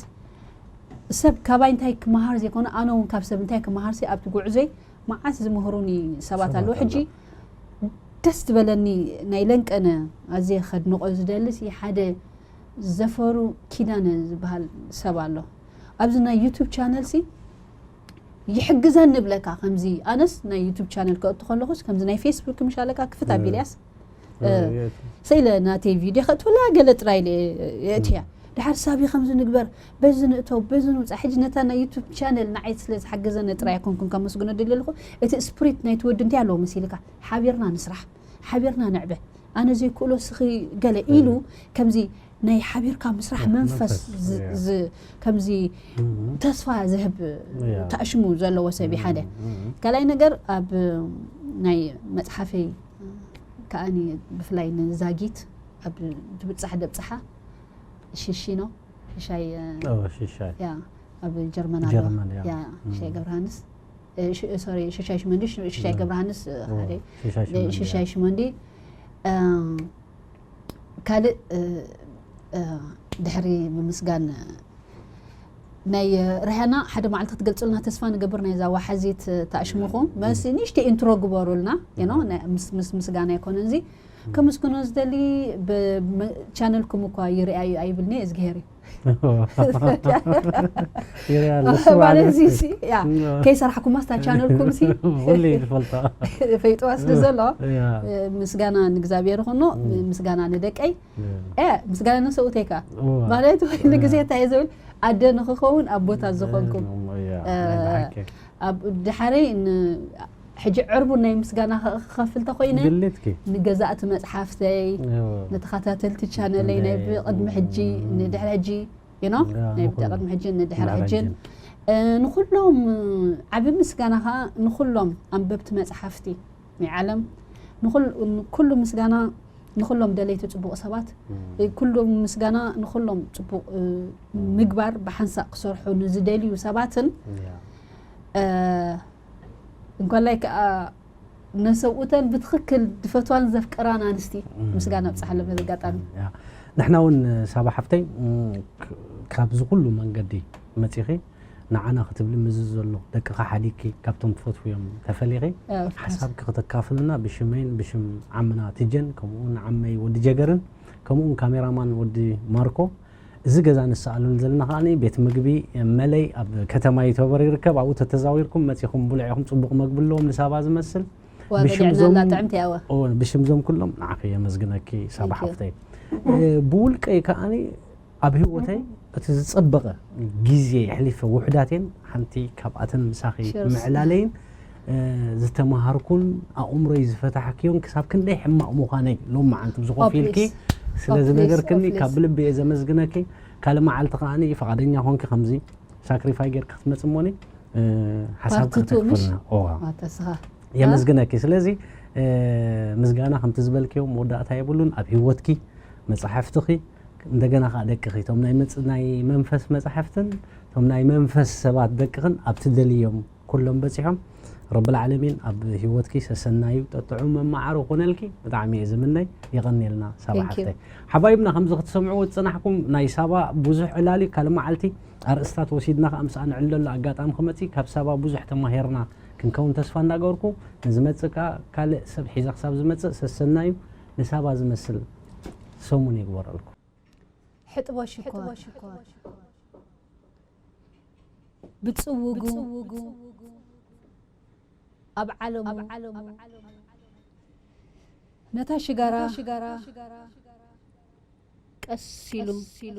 ሰብ ካባይ እንታይ ክመሃር ዘይኮነ ኣነ እውን ካብ ሰብ እንታይ ክመሃር ሲ ኣብቲ ጉዕዞይ መዓት ዝምህሩኒ ሰባት ሰባት ኣለዉ ሕጂ ኣለዉ። ደስ ዝበለኒ ናይ ለንቀነ ኣዝየ ከድንቆ ዝደሊ ሲ ሓደ ዘፈሩ ኪዳነ ዝበሃል ሰብ ኣሎ ኣብዚ ናይ ዩቱብ ቻነል ሲ ይሕግዘኒ ብለካ። ከምዚ ኣነስ ናይ ዩቱብ ቻነል ከእቱ ከለኹስ ከምዚ ናይ ፌስቡክ ምሽ ኣለካ ክፍት ኣቢልያስ ስኢለ ናተይ ቪድዮ ከእትውላ ገለ ጥራይ ኢለ የእትያ። ድሓር ሳቢ ከምዚ ንግበር፣ በዚ ንእተው፣ በዚ ንውፃእ። ሕጂ ነታ ናይ ዩቱብ ቻነል ንዓይ ስለ ዝሓገዘኒ ጥራይ ኣይኮንኩን ከመስግኖ ደሊ ኣለኹ። እቲ ስፕሪት ናይቲ ወዲ እንታይ ኣለዎ መሲልካ? ሓቢርና ንስራሕ፣ ሓቢርና ንዕበ፣ ኣነ ዘይክእሎ ስኺ ገለ ኢሉ ከምዚ ናይ ሓቢርካ ምስራሕ መንፈስ ከምዚ ተስፋ ዝህብ ታእሽሙ ዘለዎ ሰብ ሓደ። ካልኣይ ነገር ኣብ ናይ መፅሓፈይ ከኣኒ ብፍላይ ንዛጊት ኣብ ትብፃሕ ደብፅሓ ሽሺኖ ሽሻይ ሽሻይ ኣብ ጀርመን ኣሎ። ሽሻይ ገብረሃንስ ሶሪ ሽሻይ ሽመንዲ ሽሻይ ገብረሃንስ ሓደ ሽሻይ ሽመንዲ ካልእ ድሕሪ ምምስጋን ናይ ርሕና ሓደ መዓልቲ ክትገልፅልና ተስፋ ንገብር። ናይዛ ዋሓዚት ተኣሽሙኹም መሲ ንእሽተይ ኢንትሮ ግበሩልና። ምስ ምስጋና ኣይኮነ እዚ ከመስግኖ ዝደሊ ቻነልኩም እኳ ይርኣዩ ኣይብልኒ እዝግሄር እዩ ማለት እዚ ሲ ያ ከይሰራሕኩማስ እታ ቻነልኩም ሲ ሁሌ ይፈልጣ ፈይጥዋ ስለ ዘሎ ምስጋና ንእግዚኣብሔር ይኹኖ። ምስጋና ንደቀይ ምስጋና ንሰብኡተይ ከኣ ማለት ንግዜ እንታይ እየ ዝብል ኣደ ንክኸውን ኣብ ቦታ ዝኾንኩም ድሓረይ ሕጂ ዕርቡን ናይ ምስጋና ክኸፍል ተኮይነ ንገዛእቲ መፅሓፍተይ ንተኸታተልቲ ቻነለይ ናይ ቅድሚ ሕጂ ንድሕሪ ሕጂ ናይ ቅድሚ ሕጂ ንድሕሪ ሕጅን ንኩሎም ዓቢ ምስጋና ከዓ ንኩሎም ኣንበብቲ መፅሓፍቲ ናይ ዓለም ኩሉ ምስጋና ንኩሎም ደለይቲ ፅቡቅ ሰባት ኩሎም ምስጋና ንኩሎም ፅቡቅ ምግባር ብሓንሳእ ክሰርሑ ንዝደልዩ ሰባትን እንኮላይ ከዓ ነሰብኡተን ብትኽክል ዝፈትዋን ዘፍቅራን ኣንስቲ ምስጋና ኣብፅሓሎም ነዚ ኣጋጣሚ። ንሕና እውን ሳባ ሓፍተይ ካብዚ ኩሉ መንገዲ መፂኺ ንዓና ክትብሊ ምዚ ዘሎ ደቅኻ ሓዲግኪ ካብቶም ትፈትውዮም ተፈሊኺ ሓሳብኪ ክተካፍልና ብሽመይን ብሽም ዓምና ትጀን ከምኡውን ዓመይ ወዲ ጀገርን ከምኡውን ካሜራማን ወዲ ማርኮ እዚ ገዛ ንሰኣለሉ ዘለና ከኣ ቤት ምግቢ መለይ ኣብ ከተማ ይተበር ይርከብ። ኣብኡ ተተዛዊርኩም መጺኹም ብልዕ ኢኹም። ጽቡቕ መግቢ ኣለዎም ንሳባ ዝመስል። ብሽምዞም ኩሎም ንዓኺ የመስግነኪ ሳባ ሓፍተይ። ብውልቀይ ከኣ ኣብ ህይወተይ እቲ ዝጸበቐ ግዜ የሕሊፈ ውሑዳት እየን። ሓንቲ ካብኣተን ምሳኺ ምዕላለይን ዝተማሃርኩን ኣእምሮይ ዝፈታሕክዮን ክሳብ ክንደይ ሕማቕ ምዃነይ ሎም መዓልቲ ብዝኾፍ ኢልኪ ስለ ዝነገርክኒ ካብ ብልቢ እየ ዘመስግነኪ። ካልእ መዓልቲ ከኣ ፍቓደኛ ኮንኪ ከምዚ ሳክሪፋይ ጌርኪ ክትመፂ እሞኒ ሓሳብ ክትክፍልና የመስግነኪ። ስለዚ ምስጋና ከምቲ ዝበልክዮ መወዳእታ የብሉን። ኣብ ህይወትኪ መፅሓፍትኺ እንደገና ከዓ ደቅኺ እቶም ናይ መንፈስ መፅሓፍትን እቶም ናይ መንፈስ ሰባት ደቅኽን ኣብ ትደልዮም ኩሎም በፂሖም። ረብል ዓለሚን ኣብ ህይወትኪ ሰሰናዩ ጠጥዑ መማዓሩ ኮነልኪ። ብጣዕሚ እየ ዝምነይ። የቐንየልና ሳባ ሓፍተይ። ሓባይብና ከምዚ ክትሰምዕዎ ዝፀናሕኩም ናይ ሳባ ብዙሕ ዕላል እዩ። ካልእ መዓልቲ ኣርእስታት ወሲድና ከዓ ምስኣ ንዕለሉ ኣጋጣሚ ክመፅእ ካብ ሳባ ብዙሕ ተማሂርና ክንከውን ተስፋ እንዳገበርኩ ንዝመፅእ ከዓ ካልእ ሰብ ሒዘ ክሳብ ዝመፅእ ሰሰናዩ ንሳባ ዝመስል ሰሙን ይግበረልኩም። ሕጥቦ ሽኮር ብጽውጉ ኣብ ዓለሙ ነታ ሽጋራ ቀስ ኢሉ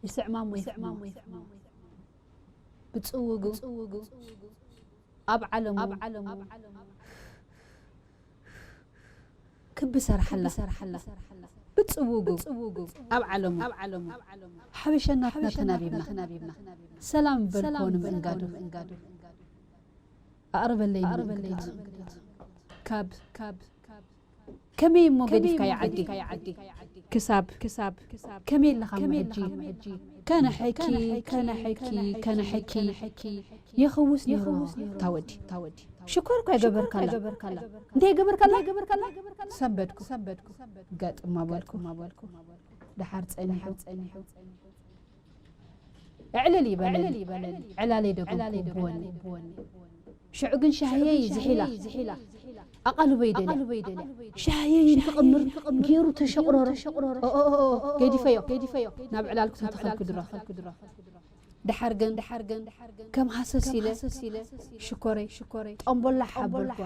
ይስዕማሞ ይስዕማሞ ብጽውጉ ኣብ ዓለሙ ክቢ ሰርሓላ ብጽውጉ ኣብ ዓለሙ ሓበሸናትና ተናቢብና ሰላም በልኮ ንምእንጋዱ ኣቕርበለይ ንምእንግዶት ካብ ከመይ እሞ ገዲፍካዮ ዓዲ ክሳብ ከመይ ኣለኻ እሞ ሕጂ ከነሐኪ ከነሐኪ ከነሐኪ የኽውስ ነይሩ ታወዲ ሽኮር እኳ ይገበርካላ እንታይ ይገበርካላ ሰንበድኩ ገጥማ በልኩ ደሓር ጸኒሑ እዕልል ይበለኒ ዕላለይ ደገምኩ ብወኒ ሽዑ ግን ሻህየይ ዝሒላ ኣቓልቦይ ደልያ ሻህየይ ንክቕምር ገይሩ ተሸቕረሮ ገዲፈዮ ናብ ዕላል ክተተኸልኩ ድሮ ደሓር ግን ከም ሃሰስ ኢለ ሽኮረይ ጠምቦላ ሓበልኳ።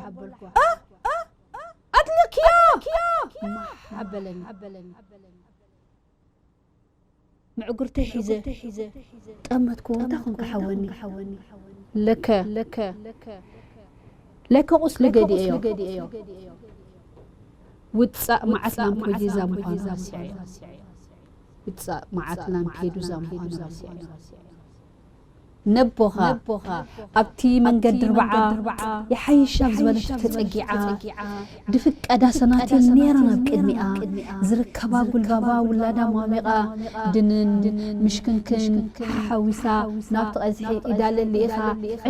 ኣድልክዮ ኣበለኒ። ምዕጉርተይ ሒዘ ጠመትኩ። እንታይ ኮንካ ሓወኒ? ለከ ለከ ቁስሊ ገዲኤዮ። ውጻእ መዓት ላምፔዱዛ ምዃኑ ረሲዐዮ። ውጻእ መዓት ላምፔዱዛ ምዃኑ ረሲዐዮ። ነቦኻ ኣብቲ መንገዲ ርብዓ ይሓይሽ ኣብ ዝበለት ተጸጊዓ፣ ድፍቀዳ ሰናቴል ነይረን ኣብ ቅድሚኣ። ዝርከባ ጉልባባ ውላዳ ሟሚቓ፣ ድንን ምሽክንክን ሓሓዊሳ ናብቲ ቀዝሒ ኢዳ ለሊኢኻ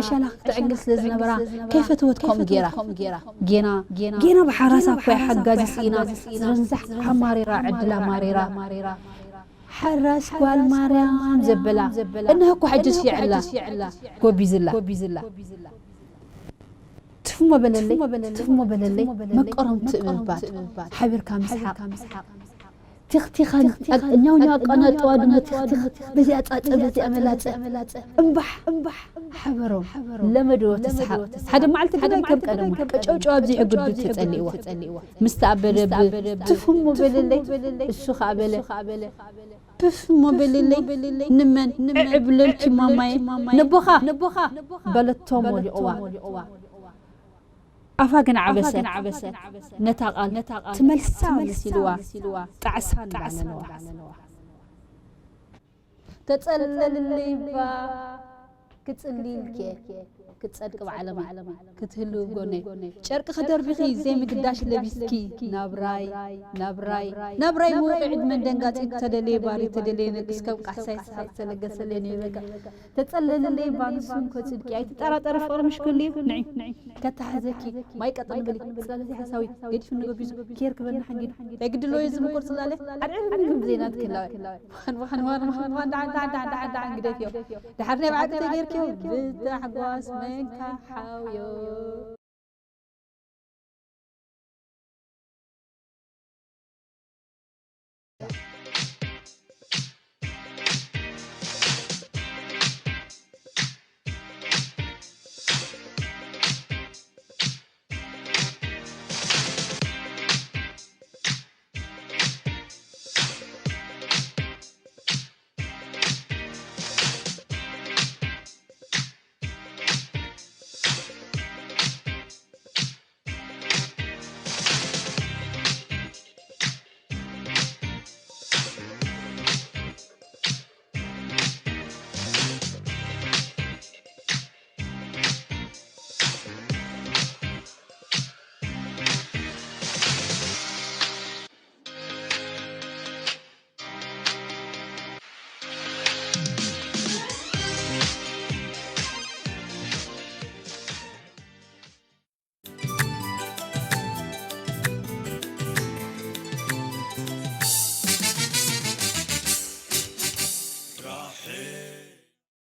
ዕሸላ ክትዕንግል ስለ ዝነበራ፣ ከይፈተወት ከምኡ ገይራ። ጌና ጌና ብሓራሳ እኮ ሓጋዚ ስኢና፣ ዝረንዛሕ ሓማሪራ ዕድላ ማሪራ። ሓራስ ጓል ማርያም ዘበላ፣ እነሆ እኮ ሕጅስ የዕላ ጎቢዝላ። ትፍሞ በለለይ ትፍሞ በለለይ መቀሮም ትእምባት፣ ሓቢርካ ምስሓቕ። ቲኽቲኸን ኛውኛው ኣቀናጥዋ ድማ ቲኽቲኽ፣ በዚኣ ጻጸ በዚኣ መላጸ። እምባሕ እምባሕ ሓበሮም ለመድዎ ተስሓቕ። ሓደ መዓልቲ ግና ከም ቀደሙ ቀጨውጨው ኣብዚሑ ግዱ ተጸሊእዋ። ምስ ተኣበደ ብ ትፍሞ በለለይ፣ እሱ ኸኣ በለ ፕፍ እሞ በልለይ። ንመን ዕዕብለልኪ ማማየ? ነቦኻ በለቶ ሞሊቕዋ። ኣፋ ግን ዓበሰት። ነታ ቃል ትመልሳ መሲልዋ ጣዕሳ እንዳበለዋ። ተጸለልለይ እባ ክጽሊ ኢልኪ እየ። ክትጸድቂ ብዓለማ ክትህሉ ጎነይ። ጨርቂ ከደርብኺ ዘይምግዳሽ ለቢስኪ ናብራይ ናብራይ ናብራይ ምውቂ ዕድመን ደንጋጺ ተደልየ ባሪ ተደልየ ነግስ ከም ቃሕሳይ ሰሓቕ ተለገሰለይ ነይበካ። ተጸለልለይ እባ ንሱ እንኮ ጽድቂ ኣይትጠራጠሪ ፍቕሪ ምሽ ኩሉ እዩ። ንዒ ከተሓዘኪ ማይ ቀጥን ብሊ ጽላልቲ ሓሳዊ ገዲፍኒ ጎቢዙ ኬር ክበልና ሓንጊዱ። እንታይ ግድሎ እዩ ዝምቁር ጽላለ ኣድዕርኒ ከም ዜና ትክላዊ። ዋን ዋን ዋን ዋን ዋን ዳዕን ዳዕን ዳዕን ዳዕን ዳዕን ግደፍዮ። ድሓር ናይ ብሓቂ ተጌርክዮ ብታሕጓስ መንካ ሓውዮ።